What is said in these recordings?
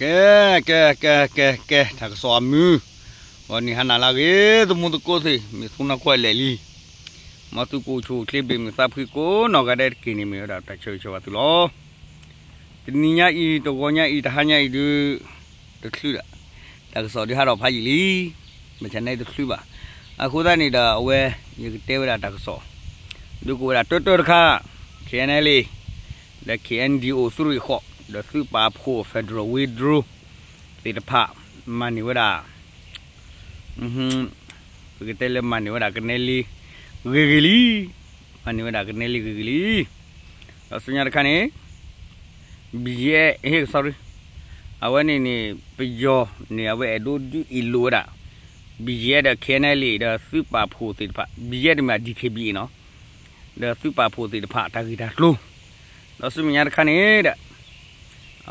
ကဲ ကဲ ကဲ ကဲ ကဲ တၢ်ကစီၣ်အမုာ်, ဂီၤနံၤဟါနၤလၢအဂ့ၤ သမူသကိးသ့ၣ် မ့ၢ်သူနီၢ်ကွၢ်လဲာ်လံ, မ်သုကအိၣ်ဆူၣ်အိၣ်ချ့ဘၣ်မုာ်သးဖှံကိးနီၢ်ဂၤဒဲးတက့ၢ်န့ၣ် မ့ၢ်ဝဲဒၣ်တၢ်ဆၢဂ့ၤဆၢဝါသုလီၤ. တနံၤညါအံၤ တဂီၤညါအံၤ တဟါညါအံၤဒုး တချုးဒၣ်, တၢ်ကစီၣ်ဒုးဟးထီၣ်ဖးယံာ်လံ, ဘၣ်ဆၣ်န့ၣ်တချုးဘၣ်. အဃိသတးန့ၣ်ဒီး အဝဲ ယကတဲဝဲဒၣ်တၢ်ကစီၣ် ဒုးကအိၣ်ဝဲဒၣ်တၢတၢတခါ, ခ့ၣ်အဲၣ်အၣ်လ့ ဒီး ခ့ၣ်အဲၣ်ဒံၣ်အိၣ် သုးရ့ၣ်ဃီး ဒီးသုးပာ်ဖှိၣ် federal withdraw သ့ၣ်တဖၣ် မၤန့ၢ်ဝဲဒၣ် ပကတဲလၢမၤန့ၢ်ဝဲဒၣ်ကနဲလ့ ဂ့ၤဂ့ၤလံ, မၤန့ၢ်ဝဲဒၣ်ကနဲလ့ဂ့ၤဂ့ၤလံ. ဒီးဆူညါတခါန့ၣ် ဘံယဲ ဟ့ၣ်ကစီ အဝဲန့ၣ်န့ၣ် ပယီၤန့ၣ် အဝဲအဲၣ်ဒိးဒုးအ့ၣ်လိာ်ဝဲဒၣ် ဘံယဲ ဒီး ခ့ၣ်အဲၣ်အၣ်လ့ ဒီးသုးပာ်ဖှိၣ်သ့ၣ်တဖၣ် ဘံယဲ တမ့ၢ် ဒံၣ်ခ့ၣ်ဘံအ့ၣ်နီၤ ဒီးသုးပာ်ဖှိၣ်သ့ၣ်တဖၣ်တၢ်ဂ့ၢ်တၢ်ကျိၤ, ဒီးဆူမဲာ်ညါတခါန့ၣ်ဒီး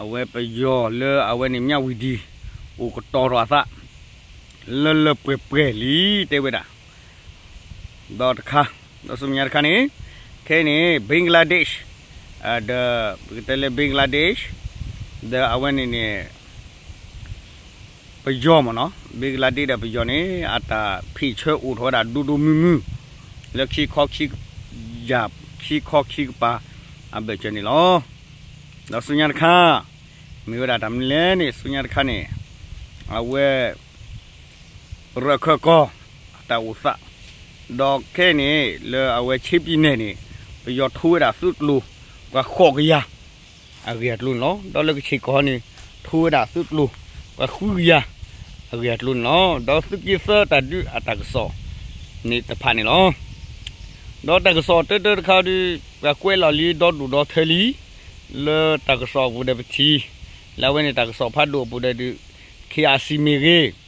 အဝဲပယီၤလၢအဝဲန့ၣ် မၠၣ်ဝံၤဒံၣ် အိၣ်ကတီၤထီၣ်အသး လၢလၢပှဲၤပှဲၤလံ တဲဝဲဒၣ် ဒီးတခါ, ဒီးဆူမဲာ်ညါတခါန့ၣ် ခဲအံၤန့ၣ် Bangladesh ဒီး ပကတဲလၢ Bangladesh ဒီးအဝဲန့ၣ်န့ၣ် ပယီၤမ့ၢ်နီၤ Bangladesh ဒီးပယီၤန့ၣ် အတၢ်ဖံးဆၢအိၣ်ထီၣ်ဝဲဒၣ်ဒိၣ်ဒိၣ်မုၢ်မုၢ် လၢခံခီခံ ယၤ ခံခီခံကပၤ အဘၢၣ်စၢၤန့ၣ်လီၤ. ဒီးဆူညါတခါ မ့ၢ်ဝဲဒၣ်တၢ်မနုၤလဲၣ်န့ၣ် ဆူညါတခါန့ၣ် အဝဲ ရၢၢ်ခၢၣ်ကီၢ် အတၢ်အိၣ်သး, ဒီးခဲအံၤန့ၣ် လၢအဝဲ ချင်းပြည်နယ် န့ၣ် ပယီၤထိဝဲဒၣ်သုးကျိၤ ပှၤဃိးကယၤ အဂ့ၢ်အကျိၤန့ၣ်လီၤ. ဒီးလၢကခ့ၣ်ကီၢ်န့ၣ် ထိဝဲဒၣ်သုးကျိၤ ပှၤဃုကယၤ အဂ့ၢ်အကျိၤန့ၣ်လီၤ. ဒီးသုးက့သၢတၢ်ဒုးအတၢ်ကစီၣ်န့ၣ်တဖၣ်န့ၣ်လီၤ. ဒီးတၢ်ကစီၣ်တၢတၢတခါဒီး ပှၤကွဲးလီၤလံဒီဒူၣ်ဒီထၢလံ လၢတၢ်ကစီၣ်အပူၤဒီးပထံၣ် လၢအဝဲန့ၣ်တၢ်ကစီၣ်ဖးဒိၣ်အပူၤဒီး ခ့ၣ်အၣ်စံၣ်မ့ၢ်ဂ့ၤ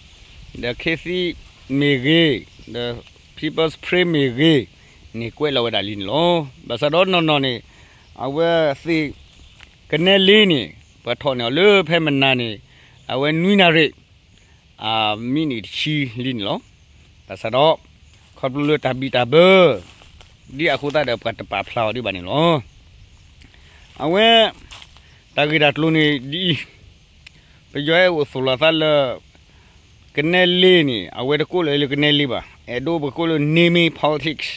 ဒီးခ့သံမ့ၢ်ဂ့ၤ ဒီး People's Spring မ့ၢ်ဂ့ၤန့ၣ် ကွဲးလီၤဝဲဒၣ်လံန့ၣ်လီၤ. ဘၣ်ဆၣ်ဒီးနီၢ်နီၢ်န့ၣ် အဝဲသ့ၣ် ကနဲလ့န့ၣ် ပှၤထီၣ်န့ၢ်အီၤလၢဖဲမနၤန့ၣ် အဝဲနွံနၣ်ရံၣ် အမံးနံးတဆံလံန့ၣ်လီၤ. ဘၣ်ဆၣ်ဒီး ခီဖျိလၢတၢ်ဘံၣ်တၢ်ဘၢ ဒ်အဃိသတးဒီးပှၤတပာ်ဖျါအီၤဒံးဘၣ်န့ၣ်လီၤ. အဝဲ တၢ်ဂ့ၢ်တၢ်ကျိၤန့ၣ်ဒ်အံၤ, ပယီၤဟဲအိၣ်သူၣ်လီၤသးလၢ ကနဲလ့န့ၣ် အဝဲတကိးလၢၤလၢကနဲလ့ဘၣ်, အဲၣ်ဒိးပကိးလၢ naming politics,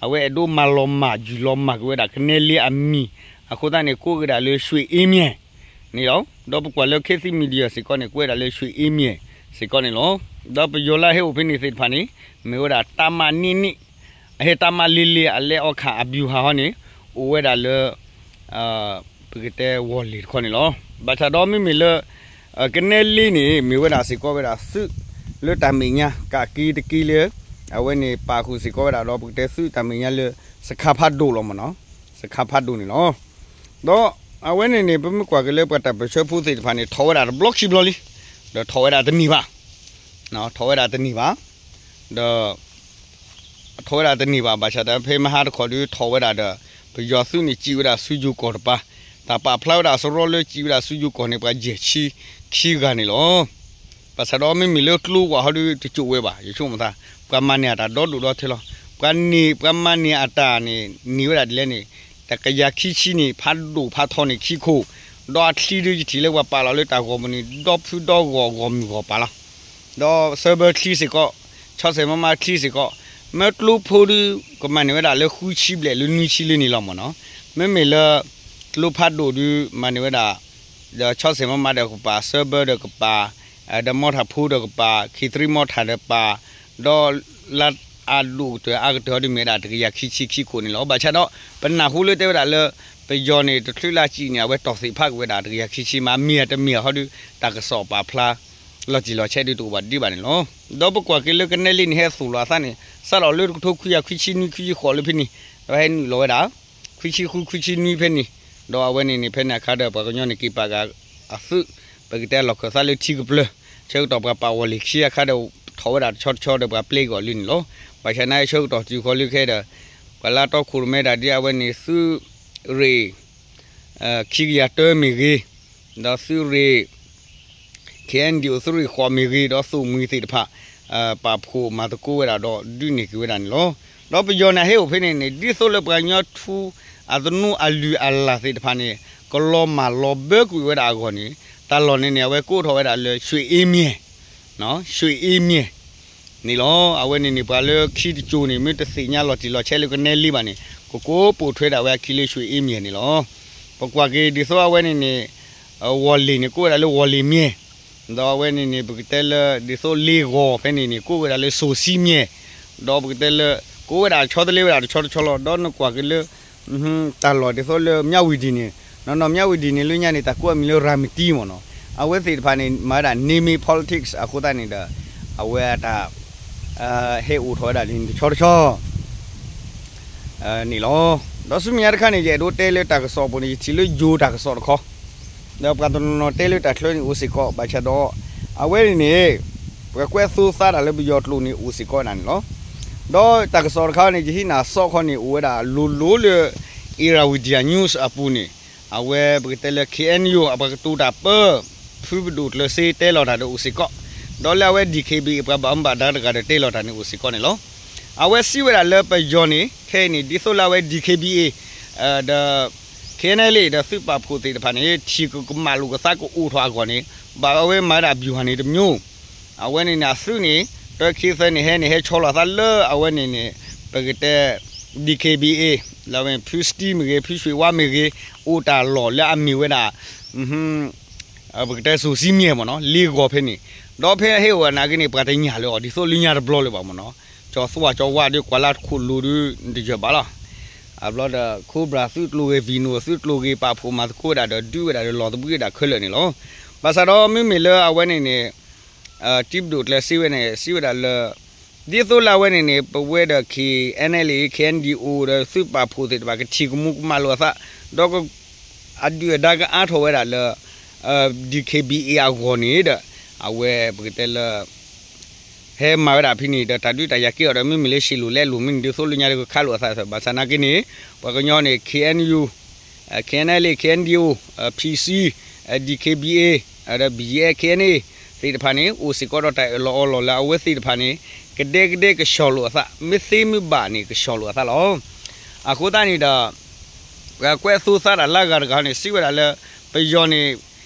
အဝဲအဲၣ်ဒိးမၤလီၤမၢ်ယုၢ်လီၤမၢ်က့ၤဝဲဒၣ်ကနဲလ့အမံၤ, အဃိသတးန့ၣ် ကိးက့ၤဒၣ်လၢ ရွှေအင်းမြစ် န့ၣ်လီၤ. ဒီးပကွၢ်လၢ ခေတ်သစ် Media စ့ၢ်ကီးန့ၣ် ကွဲးဒၣ်လၢ ရွှေအင်းမြစ် စ့ၢ်ကီးန့ၣ်လီၤ. ဒီးပယီၤလၢဟဲအိၣ်ဖဲန့ၣ်သ့ၣ်တဖၣ်န့ၣ် မ့ၢ်ဝဲဒၣ် တပ်မ နှစ်နှစ်, အဟဲ တပ်မ လေးလေး အလဲအီခၣ် အဗျူဟာ ဟီန့ၣ် အိၣ်ဝဲဒၣ်လၢ ပကတဲဝီၢ်လ့ၢ်တခီန့ၣ်လီၤ. ဘၣ်ဆၣ်ဒီးမ့မ့ၢ်လၢ ကနဲလ့န့ၣ် မ့ၢ်ဝဲဒၣ်စ့ၢ်ကီးဝဲဒၣ်သုးလၢတၢ်မဲာ်ညါ ကးက့ၤတက့ၤလၢ အဝဲန့ၣ်ပာ်ဃုာ်စ့ၢ်ကီးဝဲဒၣ်ဒီး ပကတဲသုးတၢ်မဲာ်ညါလၢ စခန်းဖးဒိၣ်လီၤမ့ၢ်နီၤ, စခန်းဖးဒိၣ်န့ၣ်လီၤ. ဒီးအဝဲန့ၣ်န့ၣ် ပမ့ၢ်ကွၢ်က့ၤလၢပှၤတၢ်ပၢၢ်ဆၢဖိသ့ၣ်တဖၣ်န့ၣ် ထီၣ်ဝဲဒၣ်တဘျီခံဘျီလံ, ဒီးထီၣ်ဝဲဒၣ်တန့ၢ်ဘၣ်, ထီၣ်ဝဲဒၣ်တန့ၢ်ဘၣ်, ဒီး ထီၣ်ဝဲဒၣ်တန့ၢ်ဘၣ်. ဘၣ်ဆၣ်ဒီးဖဲမဟါတခီဒီးထီၣ်ဝဲဒၣ်ဒီး ပယီၤသုးန့ၣ်စံးဝဲဒၣ်ဆူယိၤကီၢ်တပၤ, တၢ်ပာ်ဖျါဝဲဒၣ်စရီလၢစံးဝဲဒၣ်ဆူယိၤကီၢ်န့ၣ် ပှၤယဲၢ်ဆံခံဂၤန့ၣ်လီၤ. ဘၣ်ဆၣ်ဒီးမ့မ့ၢ်လၢကျိဝးဟီဒီးတစိာ်ဝဲဘၣ်, ယဆိကမိၣ်သး ပှၤမၤန့ၢ်အတၢ်ဒီဒူၣ်ဒီထၢလီၤ. ပှၤန့ၢ် ပှၤမၤန့ၢ်အတၢ်န့ၣ် န့ၢ်ဝဲဒၣ်ဒ်လဲၣ်န့ၣ် တကယၤခံဆံန့ၣ် ဖးဒိၣ်ဖးထီန့ၣ်ခံခိၣ်, ဒီးအချံဒုးယထံၣ်လၢပှၤပာ်လီၤလၢတၢ်ဂီၤပူၤန့ၣ် ဒီဖုဒီဂီၤဂီၤမုၢ်ဂီၤပၤလီၤ. ဒီးစၢဘၢချံစ့ၢ်ကီး, ဆီၣ်ဆဲးမးမးချံစ့ၢ်ကီး, မ့ၢ်ကျိဖိဒုး ကမၤန့ၢ်ဝဲဒၣ်လၢဃုဆံဘျဲၣ်လၢနွံဆံလၢန့ၣ်လီၤမ့ၢ်နီၤ. မ့မ့ၢ်လၢ ကျိဖးဒိၣ်ဒုး မၤန့ၢ်ဝဲဒၣ် ဒီးဆီၣ်ဆဲးမးမးဒီးကပၤ, စၢဘၢဒီးကပၤ, ဒီးမီထၣ်ဖိဒီးကပၤ, ခံသရံမီထၣ်ဒီးကပၤ, ဒီးလၢအဒိၣ်ကတၢၢ်အါကတၢၢ်ဟီဒုးမ့ၢ်ဝဲဒၣ်တကယၤခံဆံခံခိၣ်န့ၣ်လီၤ. ဘၣ်ဆၣ်ဒီး ပနၢ်ဟူလၢတဲဝဲဒၣ်လၢ ပယီၤန့ၣ် တချုးလၢစံးန့ၣ် အဝဲတီၢ်သ့ၣ်ဖးက့ၤဝဲဒၣ်တကယၤခံဆံမး မ့ၢ်တမ့ၢ်ဟီဒုး တၢ်ကစီၣ်ပာ်ဖျါ လီၤတံၢ်လီၤဆဲးဒုးတအိၣ်ဘၣ်ဒံးဘၣ်န့ၣ်လီၤ. ဒီးပကွၢ်က့ၤလၢကနဲလ့န့ၣ် ဟဲသူၣ်လီၤအသးန့ၣ် စးထီၣ်လၢတကထိခွံကယၤခွံဆံနွံခွံဆံဃိးလၢဖဲန့ၣ် ဒီးဟဲနုာ်လီၤဝဲဒၣ် ခွံဆံဃု ခွံဆံနွံဖဲန့ၣ်, ဒီးအဝဲန့ၣ်န့ၣ် ဖဲန့ၣ်အခါဒီး ပှၤကညီန့ၣ်က့ၤပာ်က့ၤအသုး ပကတဲလီၢ်ခၢၣ်သးလၢထံကပျၢၤ, ဆၢကတီၢ်ပှၤပာ်ဝီၤလ့ၢ်ခံအခါဒီး ထီၣ်ဝဲဒၣ်တဆီတဆီဒီးပှၤပျဲက့ၤအီၤလံန့ၣ်လီၤ. ဘၣ်ဆၣ်န့ၣ်ဆၢကတီၢ်တုၤဃီလၢခဲဒီး ပှၤလၢတီခိၣ်ရိၣ်မဲဒၣ်ဒ်အဝဲန့ၣ် သုးရ့ၣ် ခံကယၤတၢမ့ၢ်ဂ့ၤ, ဒီးသုးရ့ၣ် ခ့ၣ်အဲၣ်ဒံၣ်အိၣ်သုးရ့ၣ်ဃိးမ့ၢ်ဂ့ၤ ဒီးသုးမှံၤသ့ၣ်တဖၣ် ပာ်ဖှိၣ်မၤသကိးဝဲဒၣ်ဒီးဒုးန့ၢ်က့ၤဝဲဒၣ်န့ၣ်လီၤ. ဒီးပယီၤန့ၣ်ဟဲအိၣ်ဖဲန့ၣ်န့ၣ် ဒ်သိးလၢပှၤကညီထူအသနူအလုၢ်အလၢ်သ့ၣ်တဖၣ်န့ၣ် ကလီၤမၢ်လီၤဘၢကွံာ်ဝဲဒၣ်အဂီၢ်န့ၣ် တၢ်လီၢ်န့ၣ်န့ၣ် အဝဲကိးထီၣ်ဝဲဒၣ်လၢ ရွှေအင်းမြစ်, ရွှေအင်းမြစ်န့ၣ်လီၤ. အဝဲန့ၣ်န့ၣ် ပှၤလၢခံတစိၤန့ၣ် မ့ၢ်တသ့ၣ်ညါလီၤတံၢ်လီၤဆဲးလၢကနဲလ့ဘၣ်န့ၣ် ကကိးပိာ်ထွဲဒၣ်ဝဲအခံလၢ ရွှေအင်းမြစ်န့ၣ်လီၤ. ပကွၢ်က့ၤဒ်သိးအဝဲန့ၣ်န့ၣ် ဝေါ်လ့ၣ်န့ၣ် ကိးဝဲဒၣ်လၢ ဝေါ်လ့ၣ်မြစ်, ဒီးအဝဲန့ၣ်န့ၣ် ပကတဲလၢ ဒ်သိးလ့ဂီၤဖဲန့ၣ်န့ၣ် ကိးဝဲဒၣ်လၢ စိုစီမြစ်, ဒီးပကတဲလၢ ကိးဝဲဒၣ်ဆီတလဲဝဲဒၣ်တဆီတဆီလီၤ. ဒီးနကွၢ်က့ၤလၢ တၢ်လီၢ်ဒ်သိးလၢ မြဝတီန့ၣ်, နီၢ်နီၢ် မြဝတီန့ၣ် လၢညါန့ၣ် တၢ်ကိးအမံၤလၢ ရၤမတံမ့ၢ်နီၤ, အဝဲသ့ၣ်တဖၣ်န့ၣ် မၤဝဲဒၣ် naming politics အဃိသတးန့ၣ်ဒီး အဝဲတၢ် ဟဲအိၣ်ထီၣ်ဝဲဒၣ်လံန့ၣ်တဆီတဆီ န့ၣ်လီၤ. ဒီးဆူမဲာ်ညါတခါန့ၣ် ယအဲၣ်ဒိးတဲလၢတၢ်ကစီၣ်အပူၤန့ၣ် ယထံၣ်လၢယိၤတၢ်ကစီၣ်တခီ, ဒီးပှၤတနီၤနီၤတဲလၢတၢ်ချၢန့ၣ်အိၣ်စ့ၢ်ကီး ဘၣ်ဆၣ်ဒီး အဝဲန့ၣ်န့ၣ် ပှၤကွဲးသိသးတၢ်လၢပယီၤကျိာ်န့ၣ် အိၣ်စ့ၢ်ကီးဝဲဒၣ်န့ၣ်လီၤ. ဒီးတၢ်ကစီၣ်တခါန့ၣ် ယဟံးနၤစီခီန့ၣ် အိၣ်ဝဲဒၣ်လိၤလိၤလၢ Irrawaddy News အပူၤန့ၣ်, အဝဲပကတဲလၢ ခ့ၣ်အဲၣ်ယူၣ် အပှၤကတိၤတၢ်ပၢ ဖုပဒိၣ်ကျၢၤစ့တဲလီၤတၢ်ဒီးအိၣ်စ့ၢ်ကီး, ဒီးလၢအဝဲ DKBA ပှၤဘၣ်မူဘၣ်ဒါတဂၤဒီးတဲလီၤတၢ်န့ၣ်အိၣ်စ့ၢ်ကီးန့ၣ်လီၤ. အဝဲစံးဝဲဒၣ်လၢပယီၤန့ၣ် ခဲအံၤန့ၣ် ဒ်သိးလၢအဝဲ DKBA ဒီး KNLA ဒီးသုးပာ်ဖှိၣ်သ့ၣ်တဖၣ်န့ၣ် ထံၣ်ကကမၣ်လိာ်ကသးကအိၣ်ထီၣ်အဂီၢ်န့ၣ် ဘၣ်အဝဲမၤဝဲဒၣ် ဗျူဟာ န့ၣ်တမျိုး, အဝဲန့ၣ်န့ၣ် အသုးန့ၣ် တၢခံသၢန့ၣ် ဟဲန့ၣ် ဟဲဆီလီၤသးလၢအဝဲန့ၣ်န့ၣ် ပကတဲ DKBA လၢအဝဲ ဖုစတံမ့ၢ်ဂ့ၤ ဖုရွှ့ဝါမ့ၢ်ဂ့ၤ အိၣ်တၢ်လီၢ်လၢအမ့ၢ်ဝဲဒၣ် ပကတဲ စိုစီမြစ် မ့ၢ်နီၤ လ့ဂီၤဖဲန့ၣ်, ဒီးဖဲဟဲအိၣ်အနာ်က့န့ၣ် ပှၤတညၣ်လၢၤအီၤ ဒ်သိးလၢညါတဘျီလၢၤဘၣ်မ့ၢ်နီၤ, ကၠီၤသွၣ်ကၠီၤဝါဒီး ကွၢ်လၢခိၣ်လိၤဒီး တယၢၢ်ဘၣ်လီၤ. အဘျီဒီး Cobra သုးကျိၤဂ့ၤ Venom သုးကျိၤဂ့ၤ ပာ်ဖှိၣ်မၤသကိးဝဲဒၣ်ဒီး ဒုးဝဲဒၣ်ဒီးလီၤသဘှံးဝဲဒၣ်ခဲလၢာ်န့ၣ်လီၤ. ဘၣ်ဆၣ်ဒီးမ့မ့ၢ်လၢအဝဲန့ၣ်န့ၣ် တံၤပဒိၣ်ကျၢၤစ့ဝဲန့ၣ် စံးဝဲဒၣ်လၢ ဒ်သိးလၢအဝဲန့ၣ်န့ၣ် ပဝဲဒီး KNLA KNDO ဒီးသုးပာ်ဖှိၣ်သ့ၣ်တဖၣ် ကထံၣ်ကမူၤကမၣ်လိာ်အသး, ဒီး အဒုၣ်အဒါကအါထီၣ်ဝဲဒၣ်လၢ DKBA အဂီၢ်န့ၣ်ဒီး အဝဲပကတဲလၢ ဟဲမၤဝဲဒၣ်ဖဲန့ၣ်ဒီး တၢ်ဒုးတၢ်ယၤကဲအီၤဒီး မ့မ့ၢ်လၢ ရှ့လိာ်လဲလိာ် မ့ၢ်န့ၣ် ဒ်သိးလၢညါဒီးကခးလိာ်အသး ဘၣ်ဆၣ်နာ်က့န့ၣ် ပှၤကညီန့ၣ် KNU, KNLA KNDO, PC, DKBA, ဒီး BGF KNA သ့ၣ်တဖၣ်န့ၣ် အိၣ်စ့ၢ်ကီးဒီးတၢ်အၢၣ်လီၤအီလီၤလၢ အဝဲသ့ၣ်တဖၣ်န့ၣ် ကဒဲကဒဲကဆှီၣ်လိာ်အသး, မ့ၢ်သ့မ့ၢ်ဘၣ်န့ၣ် ကဆှီၣ်လိာ်အသးလီၤ. အဃိသတးန့ၣ်ဒီး ပှၤကွဲးသိသးတၢ်လၢအဂၤတဂၤန့ၣ် စံးဝဲဒၣ်လၢ ပယီၤန့ၣ်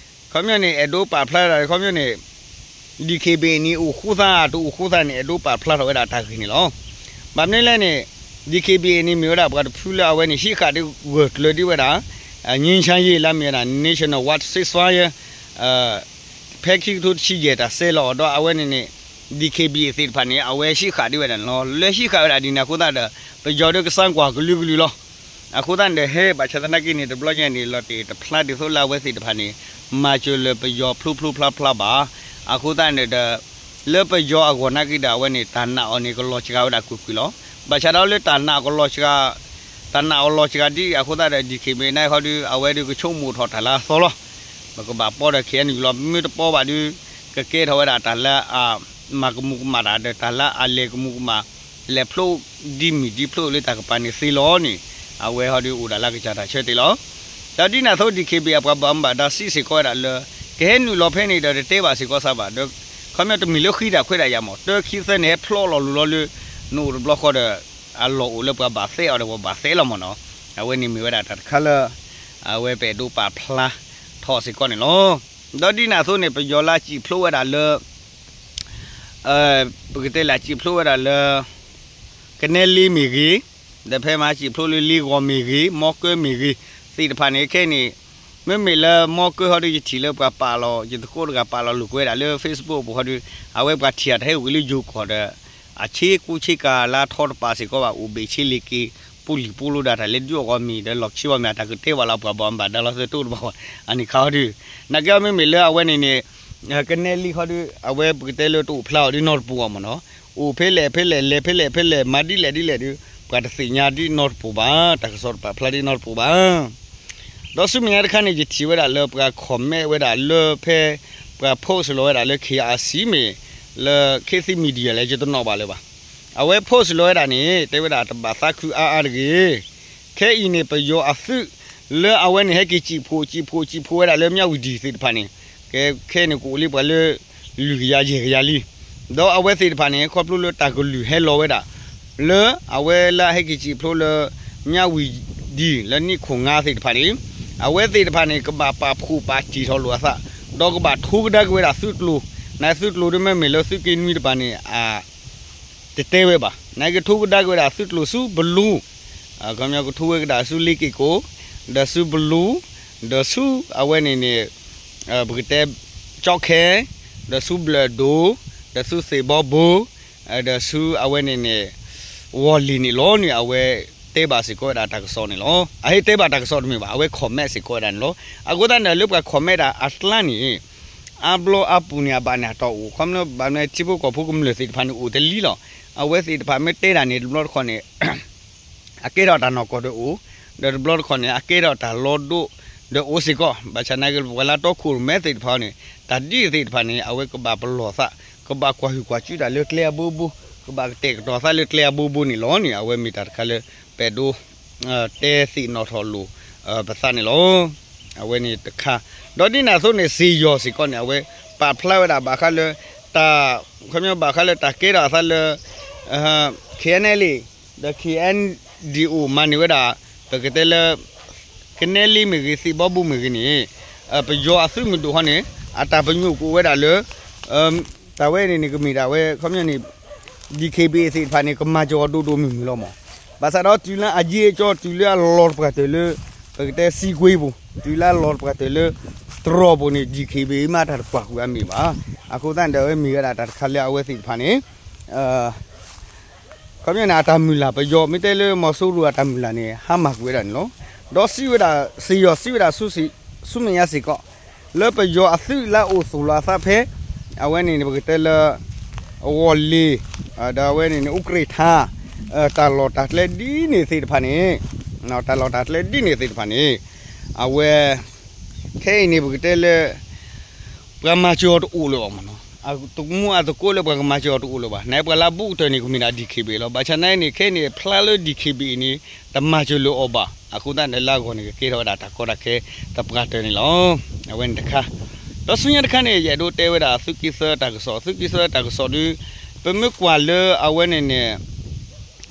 ခီပညီန့ၣ် အဲၣ်ဒိးပာ်ဖျါဒၣ် ခီပညီန့ၣ် DKBA န့ၣ် အိၣ်ဃူသး တအိၣ်ဃူသးန့ၣ် အဲၣ်ဒိးပာ်ဖျါထီၣ်ဝဲဒၣ်တၢ်ဂ့ၢ်န့ၣ်လီၤ. ဘၣ်မနုၤလဲၣ်န့ၣ် DKBA န့ၣ် မ့ၢ်ဝဲဒၣ်ပှၤတဖုလၢအဝဲန့ၣ် ဟံးဃာ်ဒီးဂၢၢ်ကျၢၤဒံးဝဲဒၣ် ငြိမ်းချမ်းရေး လၢအမ့ၢ်ဝဲဒၣ် National Wildlife Sanctuary ဖဲခံကထိတဆံယဲၢ်တၢ်ဆဲးလီၤအီၤဒီး အဝဲန့ၣ်န့ၣ် DKBA သ့ၣ်တဖၣ်န့ၣ် အဝဲဟံးဃာ်ဒံးဝဲဒၣ်န့ၣ်လီၤ. လၢဟံးဃာ်ဝဲဒၣ်ဒ်န့ၣ်အဃိသတးဒီး ပယီၤဒီးကစၢ်ကွၢ်ကလုာ်ကလုာ်လီၤ. အဃိသတးန့ၣ်ဒီး ဟဲဘၣ်ဆၣ်သနာ်က့န့ၣ် တဘျီညါန့ၣ် လီၤတဲာ်တဖျါဒ်သိးလၢအဝဲသ့ၣ်တဖၣ်န့ၣ် မၤစၢၤလၢပယီၤဖျိဖျိဖျါဖျါဘၣ်. အဃိသတးန့ၣ်ဒီး လၢပယီၤအဂီၢ်နာ်က့ဒီး အဝဲန့ၣ် တၢ်နာ်အီၤန့ၣ် ကလီၤစှၤဝဲဒၣ်ကွ့ၢ်ကွ့ၢ်လီၤ. ဘၣ်ဆၣ်ဒီးလၢတၢ်နာ်အီၤကလီၤစှၤ တၢ်နာ်အီၤလီၤစှၤဒ်အဃိသတးဒီး DKBA န့ၣ်ဃီဒီး အဝဲဒီးကဆိကမိၣ်ထီၣ်တၢ်လၢအသီလီၤ. ပကဘၣ်ပီဒီး KNU လီၤ. မ့ၢ်တပီဘၣ်ဒီး ကကဲထီၣ်ဝဲဒၣ်တၢ်လၢအ မၤကမူၤကမၣ်တၢ်ဒီး တၢ်လၢအလဲၤကမူၤကမၣ် လဲၤဖျိဒ်မုၢ်ဒ်ဖျိလၢတၢ်ကပၤန့ၣ်သ့လီၤန့ၣ် အဝဲဟီဒီးအိၣ်ဒၣ်လၢကစၢ်တၢ်ဆၢတဲာ်လီၤ. ဒီးဒ်န့ၣ်အသိး DKBA အပှၤဘၣ်မူဘၣ်ဒါစံးစ့ၢ်ကီးဝဲဒၣ်လၢ ကဟဲနုာ်လီၤဖဲန့ၣ်ဒီး တတဲဘၣ်စ့ၢ်ကီးစၢ်ဘၣ်ဒီး ခီပညီတမ့ၢ်လၢဃံတၢ်ခွဲးတၢ်ယာ်မး တၢခံသၢန့ၣ် ဟဲဖျိလီၤလိၤလီၤလၢ နအိၣ်တဘျီဃီဒီး အလီၢ်အိၣ်လၢပှၤဘၣ်သဲအီၤဒီးပှၤဘၣ်သဲလီၤမးနီၤ. အဝဲန့ၣ်မ့ၢ်ဝဲဒၣ်တၢ်တခါလၢ အဝဲပအဲၣ်ဒိးပာ်ဖျါထီၣ်စ့ၢ်ကီးန့ၣ်လီၤ. ဒီးဒ်န့ၣ်အသိးန့ၣ် ပယီၤလၢစံၣ်ဖျိဝဲဒၣ်လၢ ပကတဲလၢစံၣ်ဖျိဝဲဒၣ်လၢ ကနဲလ့မ့ၢ်ဂ့ၤ, ဒီးဖဲမၤစံၣ်ဖျိလၢလ့ဂီၤမ့ၢ်ဂ့ၤ, မီကၢမ့ၢ်ဂ့ၤ, သ့ၣ်တဖၣ်န့ၣ် ခဲအံၤန့ၣ် မ့မ့ၢ်လၢမီကၢဟီဒီး ယထံၣ်လၢပှၤပာ်လီၤ ယသကိးတဂၤပာ်လီၤလိာ်ကွဲဒၣ်လၢ Facebook ပူၤဟီဒီး အဝဲပှၤထံၣ်အတၢ်ဟဲအိၣ်က့ၤလၢယိၤကီၢ်ဒီး အဆ့ကူဆ့ကၤလၢထီတပာ်စ့ၢ်ကီးဘၣ် အိၣ်ဘ့ၣ်ဆ့လ့ၣ်က့ၤ ပူၤလံၢ်ပူၤလိဒၣ်တၢ်လဲၤဒုးအီၣ်ဂီၤမ့ၤဒီးလီၢ်ခံဘီမ့ၤ အတၢ်ကတဲဘၣ်လီၤ ပှၤဘၣ်မူဘၣ်ဒါလီၤသၢတိၢ်တဘၣ်ဘၣ် အန့ၣ်ခါဟီဒီး နာ်က့မ့မ့ၢ်လၢအဝဲန့ၣ်န့ၣ် ကနဲလံဟီဒီး အဝဲပကတဲလၢတအိၣ်ဖျါအီၤဒ်နီတပူၤဘၣ်မးနီၤ. အိၣ်ဖဲလဲၣ်ဖဲလဲၣ် လဲၤဖဲလဲၣ်ဖဲလဲၣ် မၤဒ်လဲၣ်ဒ်လဲၣ်ဒီး ပှၤတသ့ၣ်ညါဒ်နီတပူၤဘၣ် တၢ်ကစီၣ်တပာ်ဖျါဒ်နီတပူၤဘၣ်. ဒီးဆူမဲာ်ညါတခါန့ၣ် ယထံၣ်ဝဲဒၣ်လၢပှၤ comment ဝဲဒၣ်လၢဖဲ ပှၤ post လီၤဝဲဒၣ်လၢ KIC မ့ၢ် လၢ ခေတ်သစ် Media လဲၣ် ယတနီၣ်ဘၣ်လၢၤဘၣ်. အဝဲ post လီၤဝဲဒၣ်န့ၣ် တဲဝဲဒၣ်တဘၣ်သးခုအါအါတဂ့ၤ ခဲအံၤန့ၣ် ပယီၤအသုး လၢအဝဲန့ၣ်ဟဲက့ၤစံၣ်ဖှိၣ် စံၣ်ဖှိၣ် စံၣ်ဖှိၣ်ဝဲဒၣ်လၢ မြဝတီ သ့ၣ်တဖၣ်န့ၣ် ကဲ ခဲအံၤန့ၣ် ကအိၣ်လံပှၤလၢ လွံၢ်ကယၤယဲၢ်ကယၤလံ. ဒီးအဝဲသ့ၣ်တဖၣ်န့ၣ် ခီဖျိလၢတၢ်ကလုၢ်ဟဲလီၤဝဲဒၣ် လၢအဝဲလၢအဟဲက့ၤစံၣ်ဖျိလၢ မြဝတီ လၢနံၣ်ခိၣ်ငါသ့ၣ်တဖၣ်န့ၣ် အဝဲသ့ၣ်တဖၣ်န့ၣ် ကဘၣ်ပာ်ဖှိၣ်ပာ်တံၢ်ထီၣ်လိာ်အသး ဒီးကဘၣ်ထိကဒါက့ၤဝဲဒၣ်သုးကျိၤ, နသုးကျိၤဒ်မ့မ့ၢ်လၢသုးက့နွံတပၤန့ၣ် တတဲဝဲဘၣ်, နကထိကဒါက့ၤဝဲဒၣ်သုးကျိၤဆူဘလူး, ခီပညီကထိဝဲကဒါဆူလ့က့ၤကိး, ဒီးဆူဘလူး, ဒီးဆူအဝဲန့ၣ်န့ၣ် ပကတဲ ကၠီခဲ, ဒီးဆူဘျၢၣ်ဒိၣ်, ဒီးဆူသ့ၣ်ဘီဘိ, ဒီးဆူအဝဲန့ၣ်န့ၣ် ဝီၤလ့ၤန့ၣ်လီၤန့ၣ် အဝဲတဲဘၣ်စ့ၢ်ကီးဝဲဒၣ်တၢ်ကစီၣ်န့ၣ်လီၤ. အဟ့ၣ်တဲဘၣ်တၢ်ကစီၣ်တမ့ၢ်ဘၣ်, အဝဲ comment စ့ၢ်ကီးဝဲဒၣ်န့ၣ်လီၤ. အဃိသတးန့ၣ် လၢပှၤ comment တၢ်အကျါန့ၣ် အါဘျီအါပူၤန့ၣ် အဘၣ်န့ၣ်အတီၢ်အိၣ်, ခီဖျိဘၣ်မနုၤထံဖိကီၢ်ဖိကမျၢၢ်သ့ၣ်တဖၣ်န့ၣ်အိၣ်တလံလီၤ. အဝဲသ့ၣ်တဖၣ်မ့ၢ်တဲတၢ်န့ၣ် တဘျီတခီၣ်န့ၣ် အကဲထီၣ်တၢ်နီၢ်ကီၢ်ဒီးအိၣ်, ဒီးတဘျီတခီၣ်န့ၣ် အကဲထီၣ်တၢ်လီၤဒိဒီးအိၣ်စ့ၢ်ကီး, ဘၣ်ဆၣ်သနာ်က့ ပှၤလၢတီခိၣ်ရိၣ်မဲသ့ၣ်တဖၣ်န့ၣ် တၢ်ဒ်သ့ၣ်တဖၣ်န့ၣ် အဝဲကဘၣ်ပလီၢ်သး, ကဘၣ်ကွၢ်ဟုၣ်ကွၢ်စူၣ်တၢ်လၢကျဲအဘိဘိ, ကဘၣ်ကတဲာ်ကတီၤသးလၢကျဲအဘိဘိန့ၣ်လီၤန့ၣ် အဝဲမ့ၢ်တၢ်တခါလၢ ပအဲၣ်ဒိး တဲသ့ၣ်နီၣ်ထီၣ်လိာ် ပသးန့ၣ်လီၤ. အဝဲန့ၣ်တခါ, ဒီးဒ်န့ၣ်အသိးန့ၣ် စ့ၢ်ယီၤစ့ၢ်ကီးန့ၣ် အဝဲပာ်ဖျါဝဲဒၣ်ဘၣ်ဃးလၢ တၢ် ခီပညီဘၣ်ဃးလၢတၢ်ကဲထီၣ်အသးလၢ KNLA ဒီး KNDO မၤန့ၢ်ဝဲဒၣ် ပကတဲလၢ ကနဲလ့မ့ၢ်ဂ့ၤ သ့ၣ်ဘီဘိမ့ၢ်ဂ့ၤန့ၣ် ပယီၤအသုးမုၢ်ဒိၣ်ဟီန့ၣ် အတၢ်ပညိၣ်ကအိၣ်ဝဲဒၣ်လၢ တၢ်ဝဲန့ၣ်န့ၣ် ကမ့ၢ်ဒၣ်ဝဲ ခီပညီန့ၣ် DKBA သ့ၣ်တဖၣ်န့ၣ် ကမၤစၢၤအီၤဒိၣ်ဒိၣ်မုၢ်မုၢ်လီၤမး. ဘၣ်ဆၣ်ဒီးတုၤလၢအယ့အကၠီ တုၤလၢအလီၤတပှၢ်တၢၢ်လၢ ပကတဲစံကွ့ပူၤ, တုၤလၢအလီၤတပှၢ်တၢၢ်လၢ တြီၢ်ပူၤန့ၣ် DKBA မ့ၢ်တၢ်တပှၢ်ဃုာ်အမ့ၢ်ဘၣ်. အဃိသတးန့ၣ်ဒီး အဝဲမ့ၢ်ဝဲဒၣ်တၢ်တခါလၢအဝဲသ့ၣ်တဖၣ်န့ၣ် ခီပညီန့ၣ် အတၢ်မုၢ်လၢ် ပယီၤမ့ၢ်တဲလၢမီၤစိရိၤအတၢ်မုၢ်လၢ်န့ၣ် ဟါမၢ်ကွံာ်ဝဲဒၣ်န့ၣ်လီၤ. ဒီးစံးဝဲဒၣ် စ့ၢ်ယီၤစံးဝဲဒၣ်ဆူမဲာ်ညါစ့ၢ်ကီး လၢပယီၤအသုးလၢအအိၣ်သူၣ်လီၤအသးဖဲ အဝဲန့ၣ်န့ၣ် ပကတဲလၢ အဝီၤလ့ၤ ဒီးအဝဲန့ၣ်န့ၣ် အူကရ့ၣ်ထါ တၢ်လီၢ်တၢ်ကျဲဒ်န့ၣ်သ့ၣ်တဖၣ်န့ၣ် တၢ်လီၢ်တၢ်ကျဲဒ်န့ၣ်သ့ၣ်တဖၣ်န့ၣ် အဝဲ ခဲအံၤန့ၣ် ပကတဲလၢ ပှၤမၤစၢၤအီၤတအိၣ်လၢၤဘၣ်မးနီၤ. တမူအသကိးလၢပှၤကမၤစၢၤအီၤတအိၣ်လၢၤဘၣ်. နပှၤလၢအဘူးကတၢၢ်န့ၣ် ကမ့ၢ်ဒၣ် DKBA လီၤ. ဘၣ်ဆၣ်သနာ်က့န့ၣ် ခဲအံၤန့ၣ် ဖျါလၢ DKBA န့ၣ် တမၤစၢၤလၢၤအီၤဘၣ်. အဃိသတးန့ၣ် လၢအဂီၢ်န့ၣ် ကကဲထီၣ်ဝဲဒၣ်တၢ်ကီတၢ်ခဲတပှၢ်တၢၢ်န့ၣ်လီၤ. အဝဲန့ၣ်တခါ ဒီးဆူညါတခါန့ၣ် ယအဲၣ်ဒိးတဲဝဲဒၣ်သုးက့သၢတၢ်ကစီၣ်, သုးက့သၢတၢ်ကစီၣ်ဒီး ပမ့ၢ်ကွၢ်လၢအဝဲန့ၣ်န့ၣ်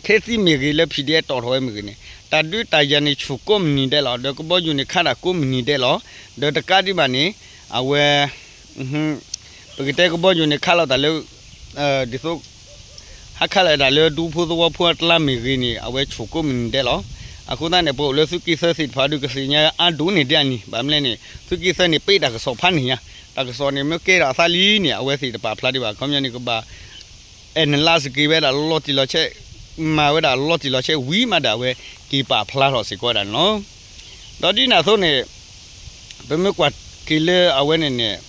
ခဲသံမ့ၢ်ဂ့ၤ လၢ PDF တီၣ်ထီၣ်ဝဲမ့ၢ်ဂ့ၤန့ၣ် တၢ်ဒုးတၢ်ယၤန့ၣ်ဆူၣ်ကိးမုၢ်နံၤဒဲးလီၤ. ဒီးကဘီယူၤန့ၣ်ခးတၢ်ကိးမုၢ်နံၤဒဲးလီၤ. ဒီးတကးဒံးဘၣ်န့ၣ် အဝဲ ပကတဲကဘီယူၤန့ၣ်ခးလိာ်တၢ်လၢ ဒ်သိး ဟးခးလိာ်တၢ်လၢဒူဖိသဝီဖိအကျါမ့ၢ်ဂ့ၤန့ၣ် အဝဲဆူၣ်ကိးမုၢ်နံၤဒဲးလီၤ. အဃိသတးန့ၣ် ပအိၣ်လၢသုးက့သၢသ့ၣ်တဖၣ်ဒီး ကသ့ၣ်ညါအါဒိၣ်န့ၢ်ဒၣ်အနံၤ ဘၣ်မနုၤလဲၣ်န့ၣ် သုးက့သၢန့ၣ် ပ့းတၢ်ကစီၣ်ဖးန့ၣ်ညါ, တၢ်ကစီၣ်န့ၣ် မ့ၢ်ကဲထီၣ်အသးလံန့ၣ် အဝဲသ့ၣ်တပာ်ဖျါဒံးဘၣ်. ခီပညီန့ၣ် ကဘၣ် analyze က့ၤဝဲဒၣ်လီၤတံၢ်လီၤဆဲး, မၤဝဲဒၣ်လီၤတံၢ်လီၤဆဲးဝံၤမးဒီး အဝဲက့ၤပာ်ဖျါထီၣ်စ့ၢ်ကီးဝဲဒၣ်န့ၣ်လီၤ. ဒီးဒ်န့ၣ်အသိးန့ၣ် ပမ့ၢ်ကွၢ်က့ၤလၢအဝဲန့ၣ်န့ၣ်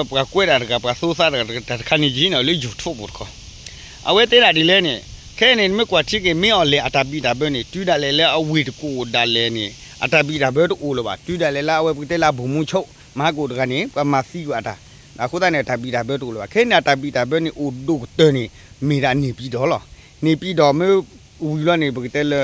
ပှၤကွဲးတၢ်တဂၤ ပှၤသိသးတဂၤ တၢ်တခါန့ၣ်ယံၤန့ၣ် လၢ YouTube ပူၤတခီ အဝဲတဲဒၣ်ဒ်လဲၣ်န့ၣ် ခဲအံၤန့ၣ် နမ့ၢ်ကွၢ်ထံက့ၤ မ့ၢ်အီၤလဲၣ် အတၢ်ဘံၣ်တၢ်ဘၢန့ၣ် တုၤဒၣ်လဲာ်လၢအဝ့ၢ်တကူၣ်ဒၣ်လဲာ်န့ၣ် အတၢ်ဘံၣ်တၢ်ဘၢတအိၣ်လၢၤဘၣ်. တုၤဒၣ်လဲာ်လၢအဝဲပကတဲလၢအ ဗိုလ်မှူးချုပ် မဟါကိၣ်တဂၤန့ၣ် ပှၤမၤသံကွံာ်အတၢ် အဃိသတးန့ၣ် အတၢ်ဘံၣ်တၢ်ဘၢတအိၣ်လၢၤဘၣ်. ခဲအံၤန့ၣ် အတၢ်ဘံၣ်တၢ်ဘၢန့ၣ် အိၣ်ဒိၣ်ကတၢၢ်န့ၣ် မ့ၢ်ဒၣ်န့ၣ်ပံၤဒီးလီၤ. န့ၣ်ပံၤဒီးမ့ၢ်ဝံၤလီၤန့ၣ် ပကတဲလၢ